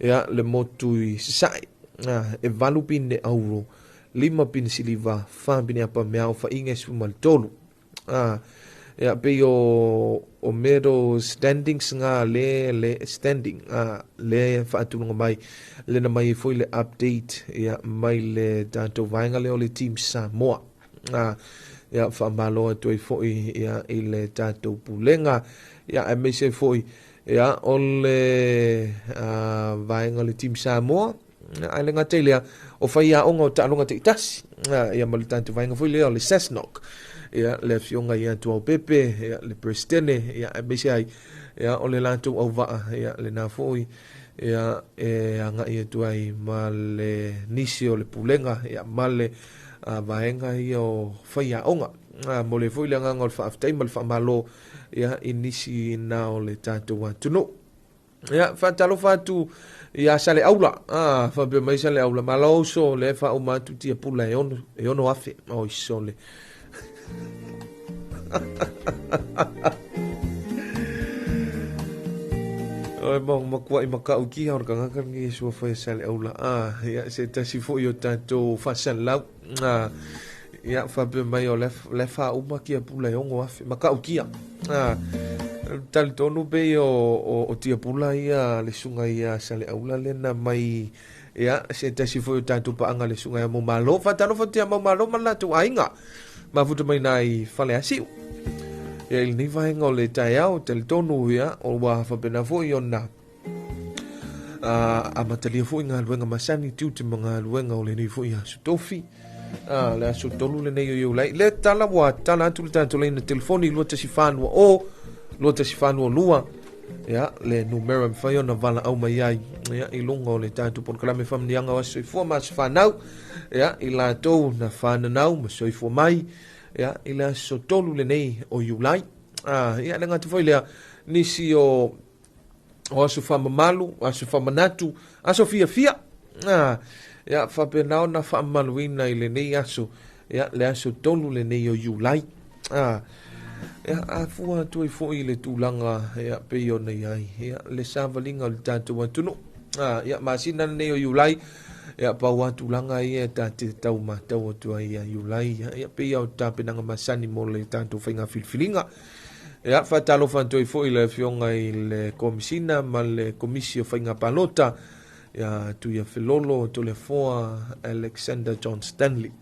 S1: ia le motu i Sasae, e valu pine auro, lima pine siliva, fa pine apa mea, aofaiga e 13. Ia pei o o medal standings nga le le standing le faatulaga mai le na mai foi le update ia mai le tatou vaega lea o le Team Samoa. Ia faamalo atu ai foi ia i le tatou pulega ia aemaise foi ia o le vaega o le Team Samoa. Ae le gata i lea, o faiaoga o taaloga taitasi, ia ma le tatou vaega foi lea o le SASNOC, ia le afioga ia Tuao Pepe, ia le Presidene, ia aemaise ai, ia o le latou auvaa, ia lena foi, ia, e agai atu ai ma le nisi o le pulega, ia, ma le vaega ia o faiaoga. Momoli ai foi le agaga o le faafetai ma le faamalo, ia, i nisi na o le tatou atunuu. Ia, faatalofa atu ia Saleaula. Faapea mai Saleaula, malo uso, lea e faauma atu tiapula e ono, e ono afe. Oi sole. Oi mo makuai makau kia o le kangaka ni e sua fai Saleaula. Ia, se tasi foi o tatou faasalau. Ia, faapea mai o le, le faauma tiapula e ono afe. Makau kia. Talitonu pei o, o, o tiapula ia le suga ia Saleaula lena mai ia se tasi foi o tatou paaga le suga ia Maumalo. Faatalofa atu ia Maumalo ma le latou aiga. Mafuta mai nā i Faleasiu. Ia i lenei vaega o le taeao, talitonu ia, o ua faapena foi ona amatalia foi galuega masani, tiute ma galuega o lenei foi aso tofi. Le aso 3 lenei o Iulai. Le tala ua tala atu le tatou laina telefoni 2140 2142. Ia, le numera mafai ona valaau mai ai, ia, i luga o le tatou polokalame faamaniaga o Aso Soifua ma Aso Fanau, ia, i latou na fananau ma soifua mai, ia, i le aso 3 lenei o Iulai. Ia, le gata foi lea, nisi o o aso faamamalu, aso faamanatu, aso fiafia. Ia, faapena ona faamamaluina i lenei aso, ia, le aso 3 lenei o Iulai. Ia, a fua atu ai foi i le tulaga, ia, pei ona i ai, ia, le savaliga o le tatou atunuu. Ia, masina lenei o Iulai, ia, pau lava tulaga ia ta te tau matau atu ai ia Iulai, ia, ia, pei o tapenaga masani mo le tatou faiga filifiliga. Ia, faatalofa atu ai foi le afioga i le Komisina ma le Komisi o Faiga Palota, ia Tuia Felolo Toleafoa Alexander John Stanley.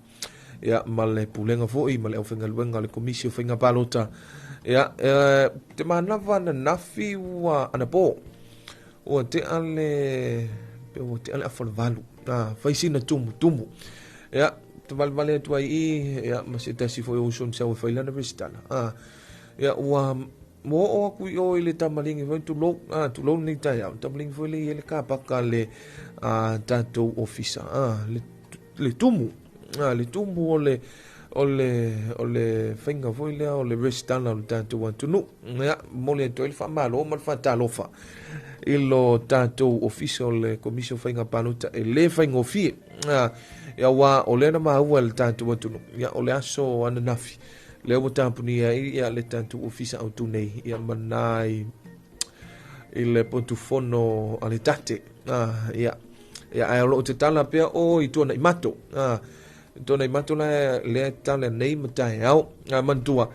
S1: Ia, ma le pulega foi ma le aufaigaluega o le Komisi o Faiga Palota. Ia, e, te manava ananafi ua anapo. Ua tea le, pe ua tea le afa o le valu. Fai sina tumu tumu. Ia, te valevale atu ai i, ia, ma se tasi foi o uso na sau e fai lana resitala. Ia, ua ua oo aku i o i le tamaligi foi, tulou, tulou lenei taeao, tamaligi foi le i ai le kapaka le tatou ofisa, le, le tumu, le tumu o le, o le, o le faiga foi lea o le resitala o le tatou atunuu. Ia, momoli atu ai le faamalo ma le faatalofa i lo tatou ofisa o le Komisi o Faiga Palota e le faigofie. Ia, aua o lea na maua e le tatou atunuu, ia, o le aso ananafi, lea ua tapunia ai ia le tatou ofisa autu nei, ia ma nai i le potufono a le tate. Ia, ia, ae o loo tatala pea o i Tuanaimato. Tuanaimato la lea tala nei ma taeao. Manatua,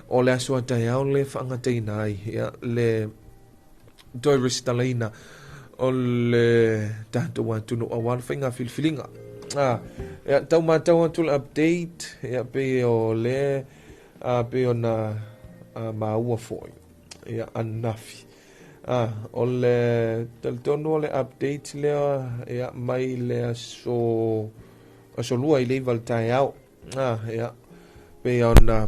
S1: o le aso a taeao le faagataina ai, ia, le toe resitalaina o le tatou atunuu aua le faiga filifiliga. Ia, tau matau atu le update, ia, pei o le, pei ona maua foi, ia, ananafi. O le talitonu o le update lea, ia, mai le aso, aso lua i le 9 o le taeao. Ia, pei ona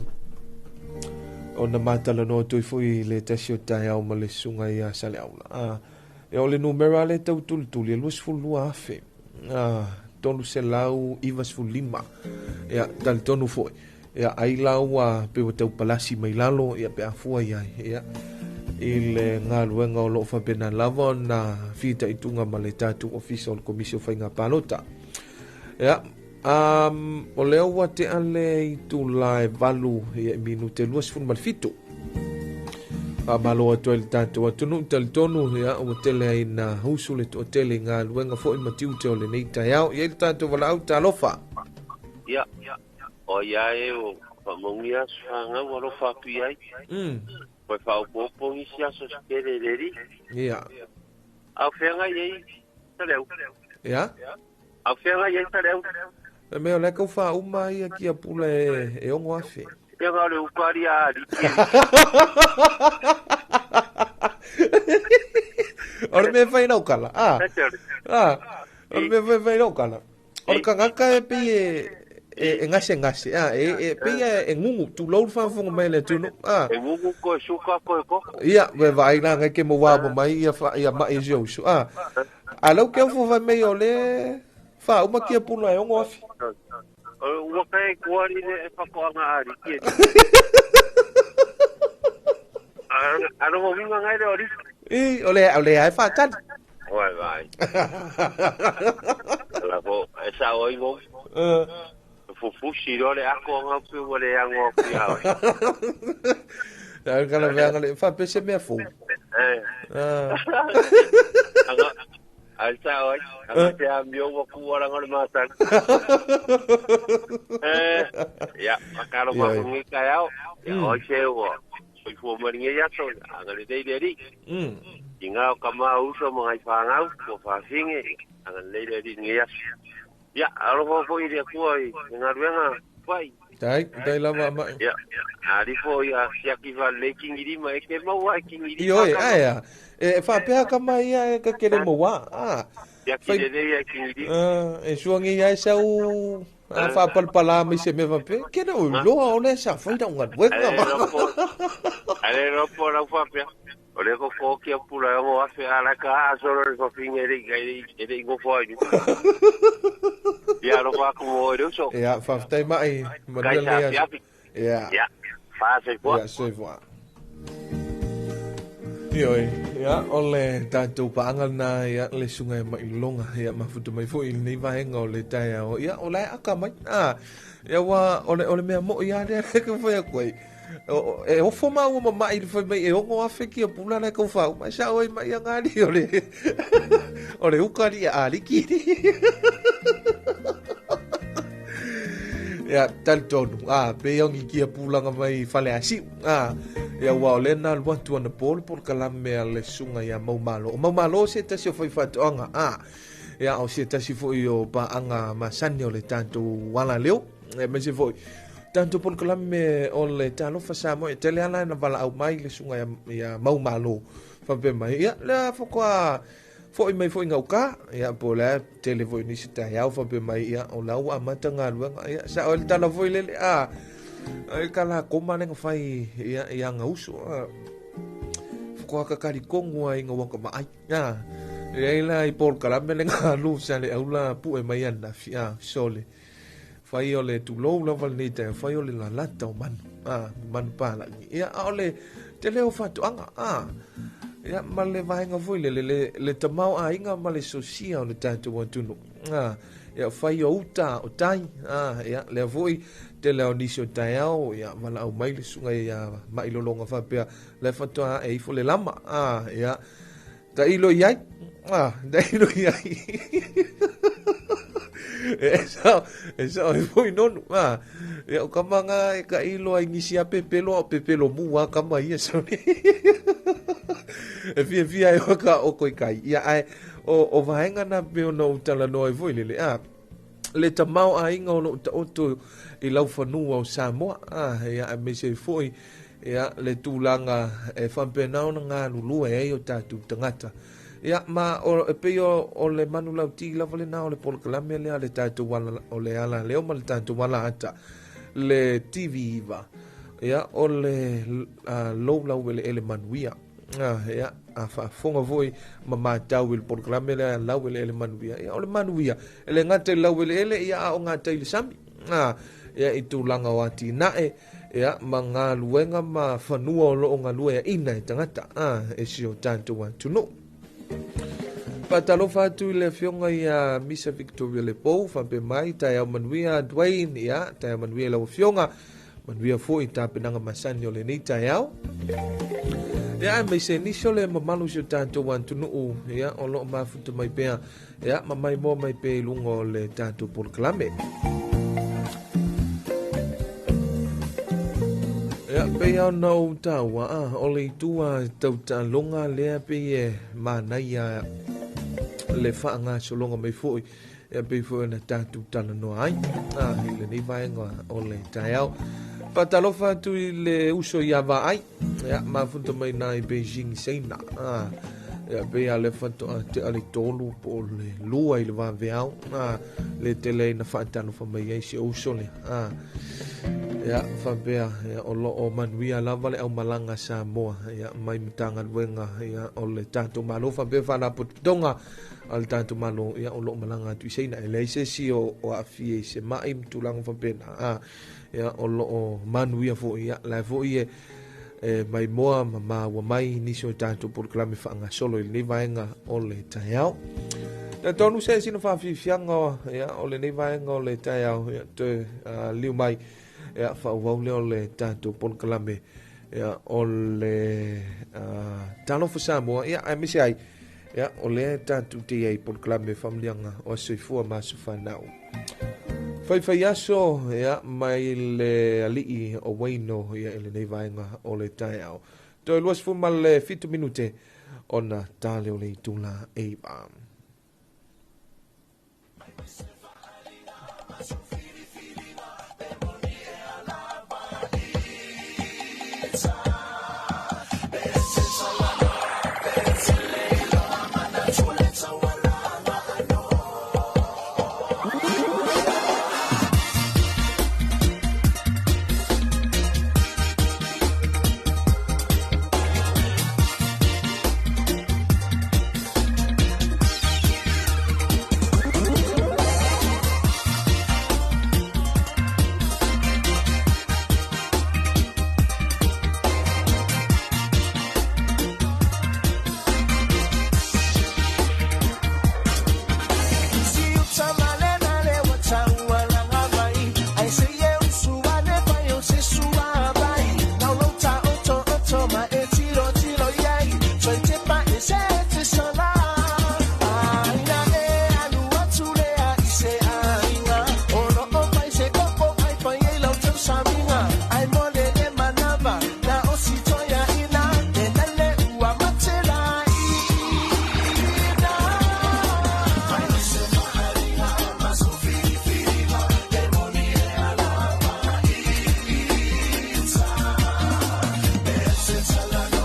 S1: ona matalanoa atu ai foi i le tasi o taeao ma le susuga ia Saleaula. Ia, o le numera lea e tau tulituli e 22,000, 395. Ia, talitonu foi, ia, ai la ua pei ua tau palasi mai lalo, ia, pe a fua i ai, ia, i le galuega o loo faapena lava ona fitaituga ma le tatou ofisa o le Komisi o Faiga Palota. Ia, o lea ua tea le itula e 8 ia i minute 27. Faamalo atu ai le tatou atunuu, talitonu, ia, ua tele ai na husu le toatele i galuega foi ma tiute o lenei taeao. Ia i le tatou valaau, talofa.
S8: Ia, o ia e o whamongia aso whangau alofa atu i ai. Koe whaopopo ngisi aso se kere reri.
S1: Ia.
S8: Au whenga i ei, tareu.
S1: Ia?
S8: Au whenga i ei, tareu.
S1: E mea o le kau whauma ia ki a pula e ongo afe.
S8: Ia ngā le upari a ari.
S1: O le mea whai rau kala. O le mea whai rau kala. O le kangaka e pei e e gasegase a e pei e gugu tulou le faafofoga mai a le atunuu a.
S8: E gugu koe suka koe koko.
S1: Ia ua e vaai la gai ke maua mo mai ia ia ma'i e si ou uso a. A lau ke ofo fai mai o le faauma kia pula e 6,000.
S8: Ua kai kuari le e whakoanga ariki e. Alo mo winga ngai le ori.
S1: I, o le, o le ai whaatali.
S8: Oi vai. La ko e sa oi mo. Fufusi ro le ako nga pe mo le ango ku ia.
S1: La kala vea le fa pese mea fou.
S8: Eh. Anga ai sa oi, anga te a mio wa ku ara ngore mata. Eh, ya, akalo ma ku ngi kai au. Ya oi se o. Oi fu mo ngi ya so, anga le dei dei. I ngā o ka maa uso mo ngai whāngau, ko whāwhinge, anga le dei dei ngi ya. Ya, alofa foi le Atua i ngā ruenga whai.
S1: Tai, tai lava mai.
S8: Ya, arifo ia siaki fa le kingi rima e ke maua e kingi rima.
S1: I oi, ai a. E whapea ka mai ia e ka kere maua. Ah.
S8: Siaki le le ia kingi rima.
S1: E suangi ia e sau a whapalpala mai se me whape. Kere o loa o le sa whaida o ngā weka.
S8: Ale ropo rau whapea. O le koko kia pula o afe ala ka asoro le whawhinga e le ngofo ai. Ia alofa aku mo e uso.
S1: Ia, whawhtai mai.
S8: Kai sa fiafi.
S1: Ia.
S8: Ia, wha se fua.
S1: Ia, se fua. Ioi, ia, o le tātou paanga na ia le sunga e mai longa, ia mafuta mai foi nei vaenga o le taeao. Ia, o lae aka mai. Ah, ia wa o le mea mo ia le ka whai koe. E ofo maua ma mai le whai mai e ongo afe ki a pula le kau whau. Mai sa oi mai a ngāri o le ukari a aliki. Ia, talitonu. Ah, pe iongi ki a pulanga mai whale asiu. Ah, ia ua o lena luatu ana polo polo kalame a le sunga ia maumalo. O maumalo se tasi o whai whatoanga. Ah, ia o se tasi fo i o paanga masani o le tātou wala leo. E me se foi. Tātou polo kalame o le talofa sa mo e tele ala na wala au mai le sunga ia maumalo. Whampe mai. Ia, lea whakoa foi mai foi ngau ka. Ia, po lea tele foi nisi tai au whampe mai. Ia, o lau amata ngā luanga. Ia, sa o le tala foi lele. Ah, e kala koma lenga whai ia, ia ngā uso. Ah, whakoa kakari kongua i ngā waka maai. Ah, ia ila i pol kalame lenga alu sa le aula pu e mai ana. Ah, sole. Whai o le tulou lava le nei tai, whai o le lalata o manu. Ah, manu pālangi. Ia, a o le te leo whatuanga. Ah, ia, ma le vaenga foi le, le tamau a inga ma le sosia o le tātou atunu. Ah, ia, whai o uta o tai. Ah, ia, lea foi te leo nisi o tai au, ia, wala au mai le sunga ia mailolonga whapea, le whatua e ifo le lama. Ah, ia, ta ilo iai. Ah, ta ilo iai. E sao e foi nonu. Ah, ia, o kamanga e ka ilo ai nisi a pepelo o pepelo mua kama ia sao ni. E fia fia e waka o koi kai. Ia ai, o vaenga na peo na utala noa e foi lele. Ah, le tamau a inga o lo uta oto i lau whanua o Samoa. Ah, ia, a mese foi, ia, le tūlanga e whampenau na ngā lulua e ai o tātou tangata. Ia, ma o e pei o le manu lau ti lava le nā o le polokalame lea le tātou wala, o le ala leo ma le tātou wala ata le TV iwa. Ia, o le lou lau ele ele manuia. Ah, ia, a whaafonga foi ma mātau i le polokalame lea lau ele ele manuia. Ia, o le manuia. Ele ngata i lau ele ele, ia a o ngata i le sami. Ah, ia, i tūlanga o ati nae, ia, ma ngā luenga ma whanua o loo ngā lue ina e tangata. Ah, e si o tātou atunu. Patalofa atu i le afioga ia Misa Victoria Lepo, whampe mai, tai au manuia Dwayne, ia, tai au manuia lau afioga, manuia foi tāpenanga masani o lenei tai au. Ia, mai se nisi o le mamalu si o tātou atunuu, ia, o loo mafuta mai pea, ia, mamai moa mai pea i lunga o le tātou polokalame. Ia, pei au na o tāua, ah, o le itua tautalonga lea pei e mānai a le whaanga solonga mai foi, ia pei foi na tātou talanoa ai, ah, i le nei vaenga o le taeao. Patalofa atu i le uso i awa ai, ia, mafunta mai nā i Beijing Seina, ah, ia pei a le whanto a te ale tolu po le lua i le waweau, ah, le tele ai na faatalofa mai ai si ou uso lea. Ia, faapea, ia, o loo manuia lava le aumalaga Samoa, ia, mai Matagaluega, ia, o le tatou Malo faapea faalapotopotoga a le tatou Malo, ia, o loo malaga atu i Saina. E leai se isi o aafia i se mai ma tulaga faapena, ia, o loo manuia foi, ia, la e foi e maimoa ma maua mai nisi o tatou polokalame faagasolo i lenei vaega o le taeao. Talitonu se sina faafiafiaga, ia, o lenei vaega o le taeao, ia, toe liu mai, ia, faaauau lea o le tatou polokalame, ia, o le Talofa Samoa, ia, aemaise ai, ia, o lea tatou te i ai polokalame faamaliaga o Aso Soifua ma Aso Fanau. Faifai aso, ia, mai le alii o Waino, ia, i lenei vaega o le taeao. Toe 27 minute ona tale o le itula 9.
S11: It's a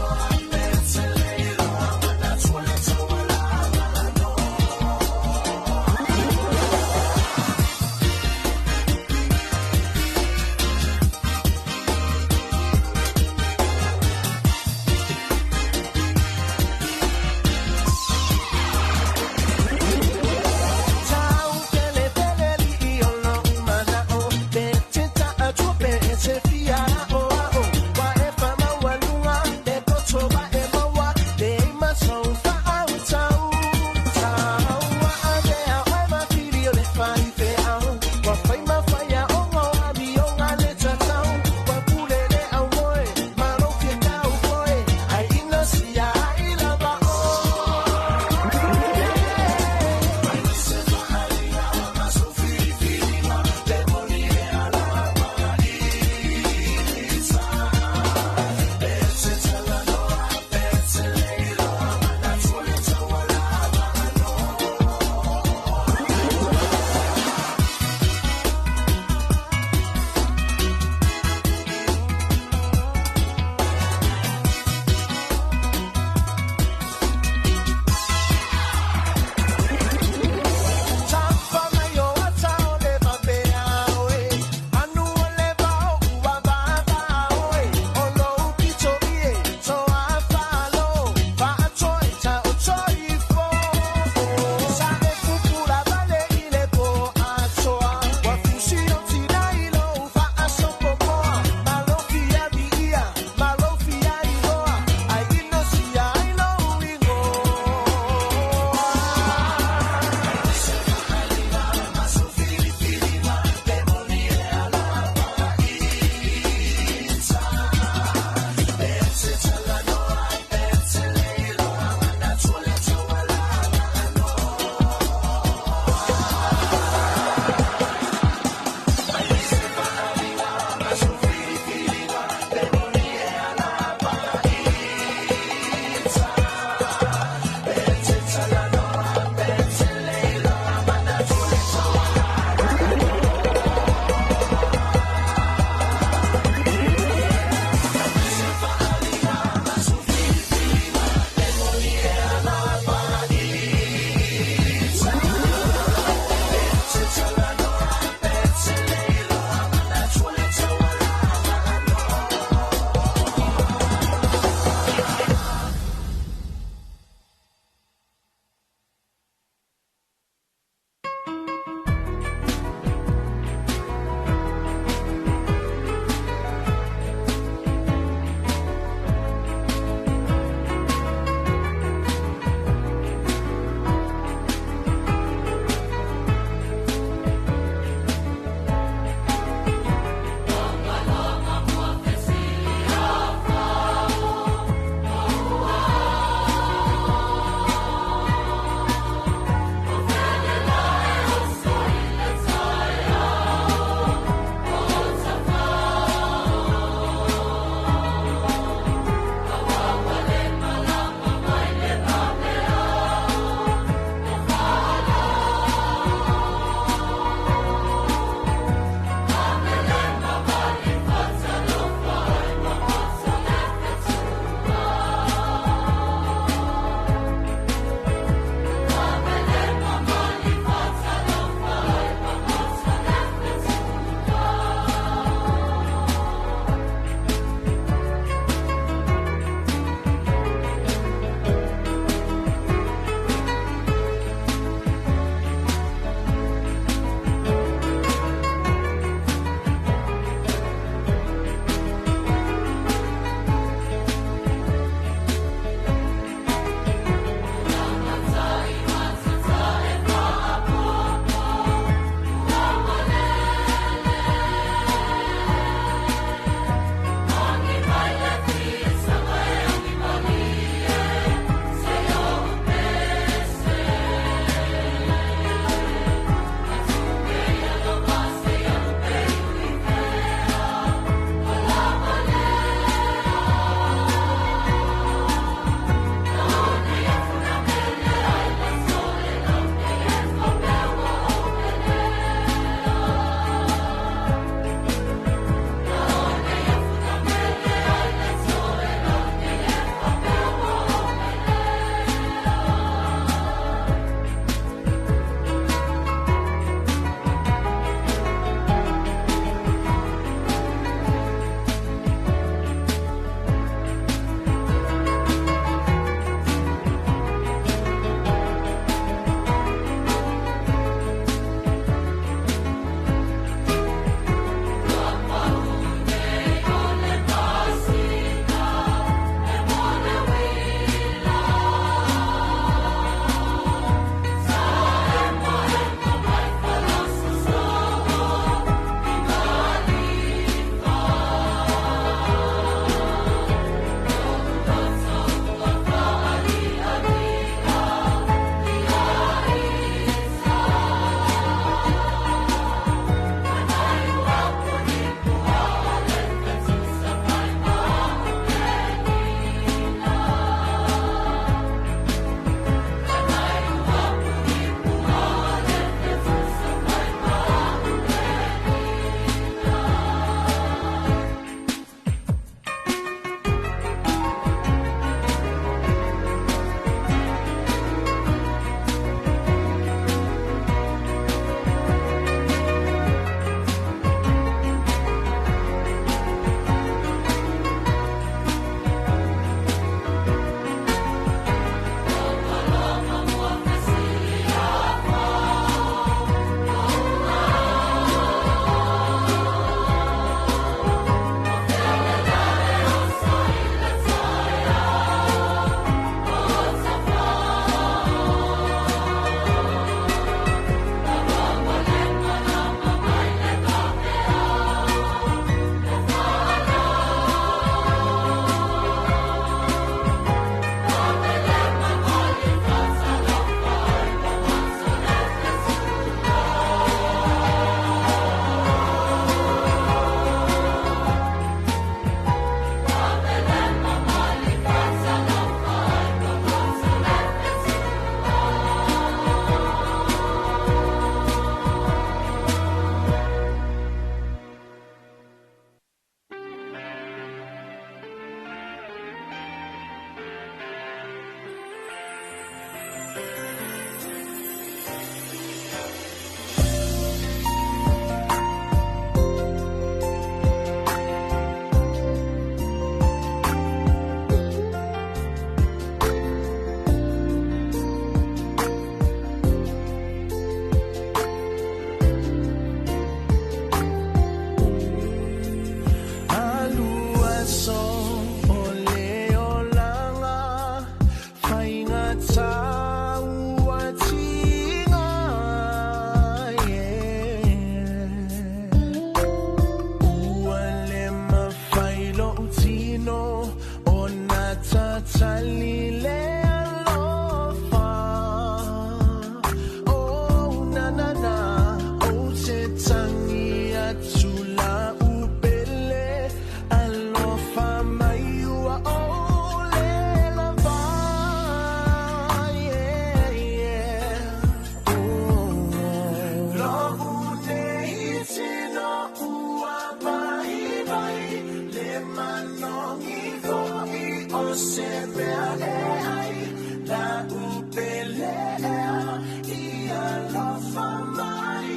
S11: tatali le alofa. Oh na na na, o te tangi atu la upele alofa mai ua o le lava. Yeah, yeah. Oh, lo'u nei tino ua vai vai le manogi fo'i o se mea e ai la upele ea i alofa mai.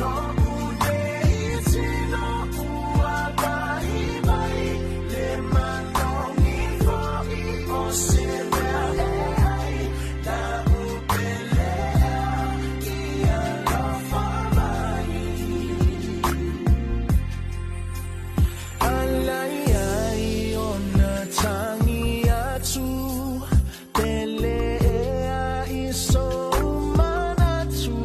S11: Lo'u nei tino ua vai vai le manogi fo'i o se mea e ai la upele ea i alofa mai. Alai ai ona tangi atu pele ea i so manatu.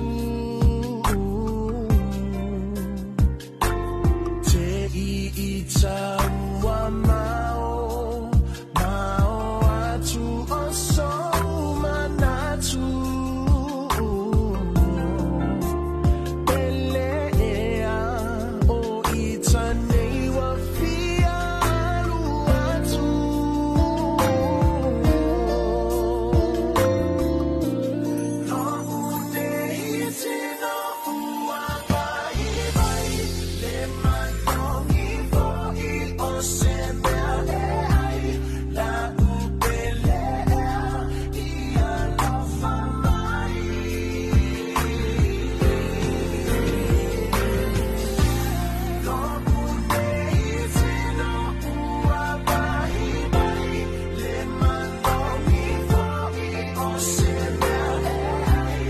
S11: Te i i taua mao, mao atu o so manatu. Pele ea o i tanei wa fia alu atu. Lo'u nei tino ua vai vai le manogi fo'i o se mea e ai la upele ea i alofa mai. Lo'u nei tino ua vai vai le manogi fo'i o se mea e ai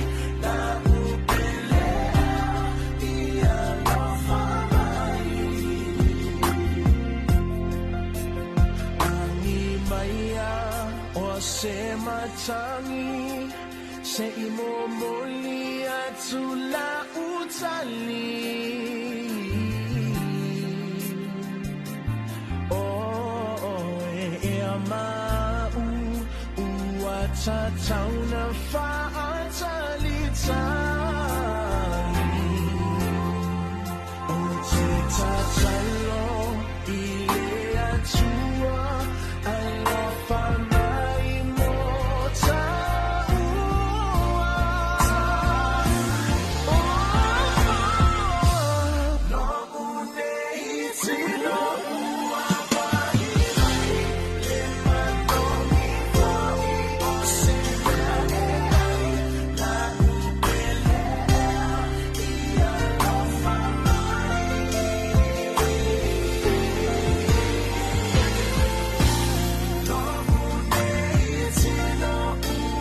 S11: la upele ea i alofa mai. Angi maia o se matangi se i momoli atu la utali. Oh, e ea mau ua tatauna fa'atalitali. O te tatalo i le Atua alofa mai mo ta'ua. Oh, lo'u nei tino ua vai vai le manogi fo'i o se mea e ai la upele ea i alofa mai. Lo'u nei tino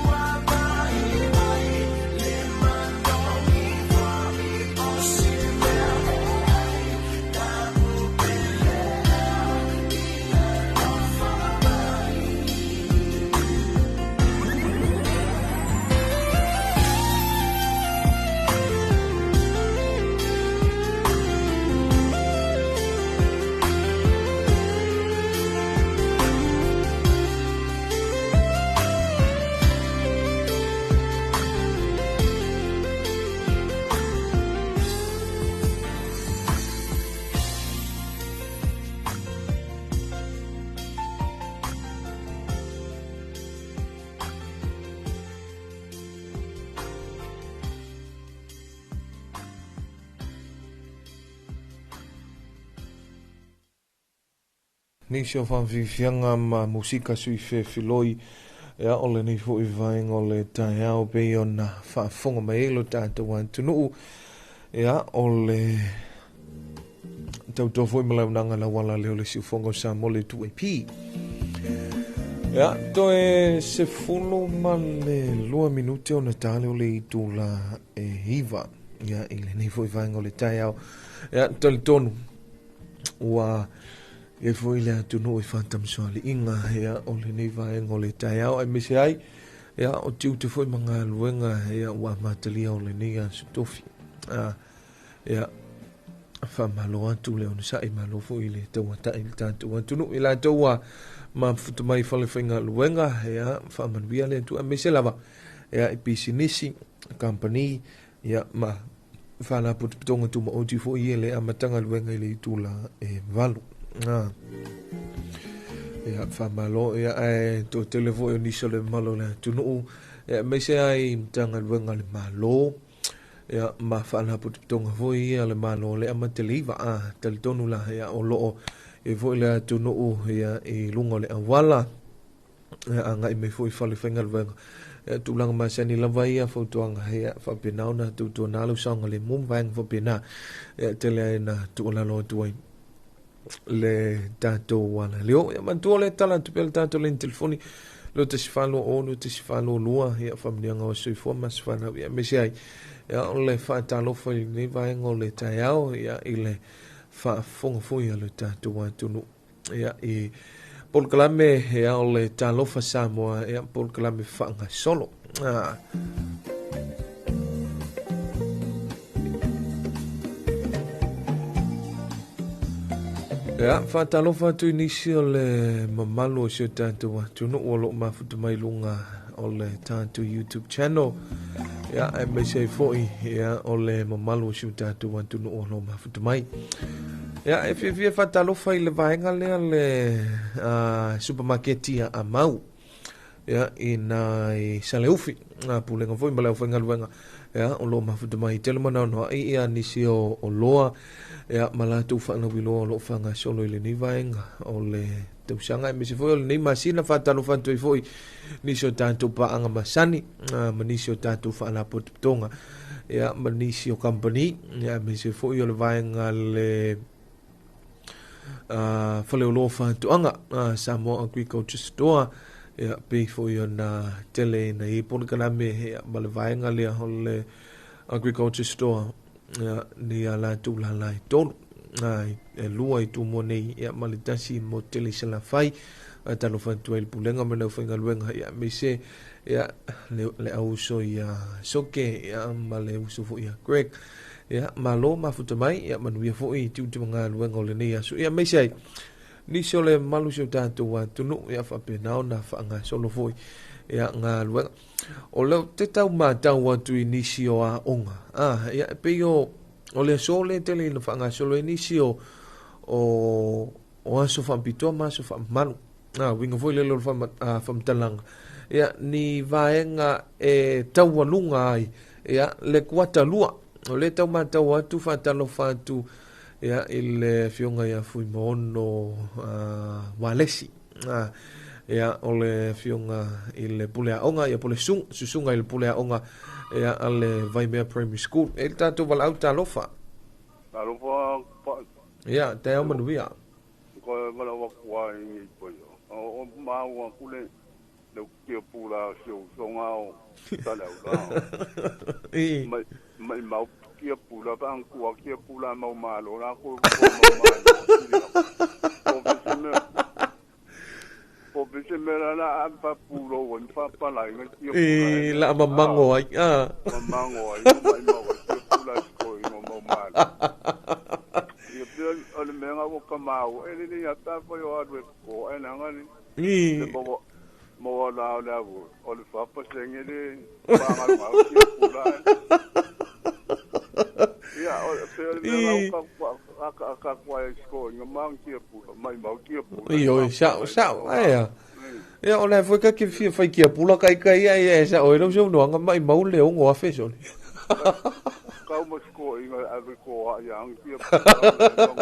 S11: ua vai vai le manogi fo'i o se mea e ai la upele ea i alofa mai.
S1: Nisi o whawhiwhianga ma musika sui whewhiloi ea o le nei fo'i vaenga o le taeao pei ona faafofoga mai ai lo tatou atunuu ea o le tautoa foi ma launaga lauala lea o le siufoga o Samoa le 2AP. Ea toe 12 minute ona tale o le itula e 9 ia i lenei foi vaenga o le taeao. Ea talitonu ua e foi le atunuu i whātamsoaliiga ia o lenei vaenga o le taeao aemaise ai ia o tiute foi ma galuega ia ua amatalia o lenei aso tofi. Ia Faamalo atu le onosai, malo foi i le tauata'i i le tatou atunuu i latou ua mafuta mai i fale faigaluega, ia, faamanuia le Atua aemaise lava, ia, i pisinisi, kamupani, ia, ma faalapotopotoga tumaoti foi ia i le amataga luega i le itula e 8. Ah. Ia, faamalo, ia, ae toatele foi o nisi o le mamalu o le atunuu, ia, aemaise ai i Matagaluega a le Malo, ia, ma faalapotopotoga foi ia a le Malo le amata le 9. Ah, talitonu la, ia, o loo i foi le atunuu, ia, i luga o le auala, ia, agai mai foi i fale faigaluega. Ia, tulaga masani lava ia fautuaga, ia, faapena ona tuutuana lau saogalemu ma vaega faapena, ia, tele ai na tuualalo atu ai le tatou alaleo. Ia, manatua le tala atu pea le tatou laini telefoni, 2 1 4 0 2 1 4 2, ia, faamanuiaga o soifua ma se fanau, ia, aemaise ai, ia, o le faatalofa i lenei vaega o le taeao, ia, i le faafofoga foi a le tatou atunuu, ia, i polokalame, ia, o le Talofa Samoa, ia, polokalame faagasolo. Ah. Ia, faatalofa atu i nisi o le mamalu o si o tatou atunuu o loo mafuta mai luga o le tatou YouTube channel. Ia, aemaise ai foi, ia, o le mamalu o si o tatou atunuu o loo mafuta mai. Ia, e fiafia faatalofa i le vaega lea le supermarketi a Amau, ia, i nā i Saleufi, ngā pulega foi ma le aufaigaluega, ia, o loo mafuta mai tele manaonoa'i ia nisi o oloa, ia, ma latou faalauiloa o loo faagasolo i lenei vaega o le tausaga aemaise foi o lenei masina. Faatalofa atu ai foi nisi o tatou paaga masani, ma nisi o tatou faalapotopotoga, ia, ma nisi o kamupani, ia, aemaise foi o le vaega le faleoloa faatoaga, Samoa Agriculture Store, ia, pei foi ona tele ina i polokalame, ia, ma le vaega lea o le Agriculture Store, ia, ni a latou lala e tolu, e lua i Tumua nei, ia, ma le tasi mo tele i Salafai. Talofa atu ai le pulega ma le aufaigaluega, ia, aemaise, ia, le auuso ia Soke, ia, ma le uso foi ia Greg. Ia, malo mafuta mai, ia, manuia foi i tiute ma galuega o lenei aso. Ia, aemaise ai nisi o le mamalu o si o tatou atunuu, ia, faapena ona faagasolo foi, ia, galuega. O le te tau matau atu i nisi o aoga. Ah, ia, e pei o le aso le tele ina faagasolo ai nisi o aso faapitoa ma aso faamamalu. Ah, uiga foi lele o le faamatalaga. Ia, ni vaega e taualuga ai, ia, le kuata lua. O le tau matau atu, faatalofa atu, ia, i le afioga ia Fuimaono Walesi. Ah, ia, o le afioga i le pule aoga, ia, pule susuga i le pule aoga, ia, a le Vaimea Primary School. E le tatou valaau talofa.
S9: Talofa pa.
S1: Ia, taeao manuia.
S9: Ko mala wa kwa i po yo. O ma wa kule le kia pula si o songa o tala o la.
S1: I.
S9: Mai mai mau kia pula pa ang kua kia pula mau malo la ko ko mau malo. Po bise me la la pa pulo wan pa pa la ngai kia pula.
S1: I la mamango ai. Ah.
S9: Mamango ai mai mau kia pula ko i mau malo. Ia pea o le mea ngā ka mau, e le ia tā whai o aru e ko, e nanga ni.
S1: I.
S9: Le mawa, mawa la o le avu, o le whapa senge le pāngaru ngā kia pula. Ia, o pea o le mea ngā ka kua e sko, ngā mang kia pula, mai mau kia pula.
S1: I oi, sao, sao, ai a. Ia, o le foi ka ki fia whai kia pula kai kai ai e sa oi lau sau noanga mai mau le ongo afe soli.
S9: Kau ma sko inga ave ko a yang kia pula,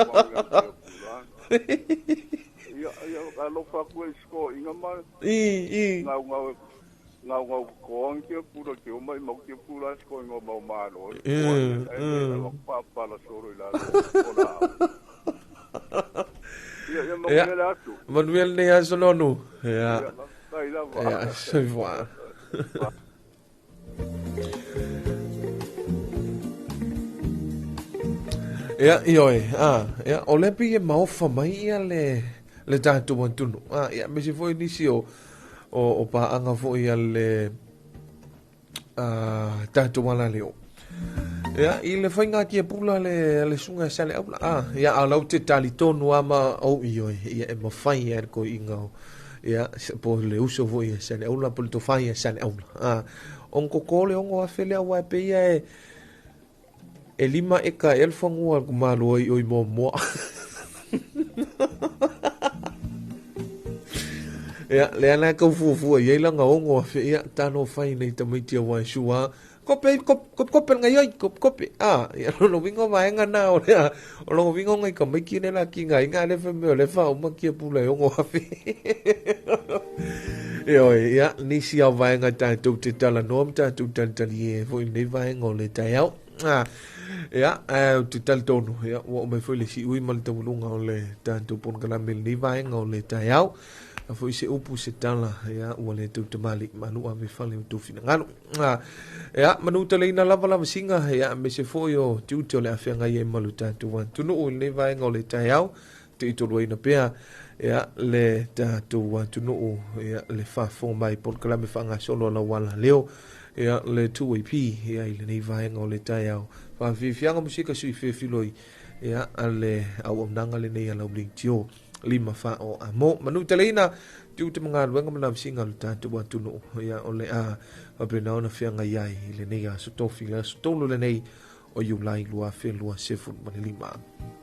S9: mau yang kia pula. Ia, ia, alofa ku e sko inga ma.
S1: I, i.
S9: Ngau ngau ngau ngau ko ang kia pula ki o mai mau kia pula sko inga mau malo. Pa pa la soro i la o la. Ia, ia
S1: Ia.
S9: manuia le aso.
S1: Manuia lenei aso nonu. Ia.
S9: Ia, tai lava.
S1: Ia, soifua. Ia, ioe, ah, ia, o le pei e maofa mai ia le tatou atunuu. Ah, ia, aemaise foi nisi o paaga foi a le tatou alaleo. Ia, i le faiga tiapula le suga sa le aula. Ah, ia a lau te tali tonu ama au i oi, ia e mawhai e ko inga o. Ia, po le uso fo ia sa le aula, po le tofai ia sa le aula. Ah, on koko le ongo a fele au pe ia e 5 eka e alfangua ku malo ai oi mo moa. Ia, le ana kau fuafua i langa ongo a fe ia tano fai nei tamaiti a wai sua. Kope, kope, kope ngai oi, kope, kope. Ah, ia lo wingo vaenga na o lea. O lo wingo ngai ka maiki ne la ki ngai nga le fe me o le fa o makia pula e ongo a fe. E oi, ia, nisi au vaenga tātou te tala noa ma tātou talitali e foi nei vaenga o le tai au. Ah, ia, te tali tonu, ia, ua o mai foi le si ui ma le tawalunga o le tātou pon kalame le nei vaenga o le tai au. A foi se upu se tala, ia, ua le tau tamali, manu ave fale o tau finagalo. Ah, ia, manu taleina lava lava singa, ia, me se foi o te ute o le awhea ngai e malu tātou atunuu i lenei vaenga o le tai au, te i tolu aina pea, ia, le tātou atunuu, ia, le whāfonga mai pon kalame whangasolo la wala leo, ia, le 2AP, ia, i lenei vaenga o le tai au. Whawhiwhianga musika sui whiwhiloi, ia, a le au amnanga le nei ala ling tio. Lima fa o amo manu taleina te ute mga luenga mana singa le tātou atunuu ia o le a wapena ona whianga iai i le nei aso tofi le aso tolu le nei o Iulai 2025.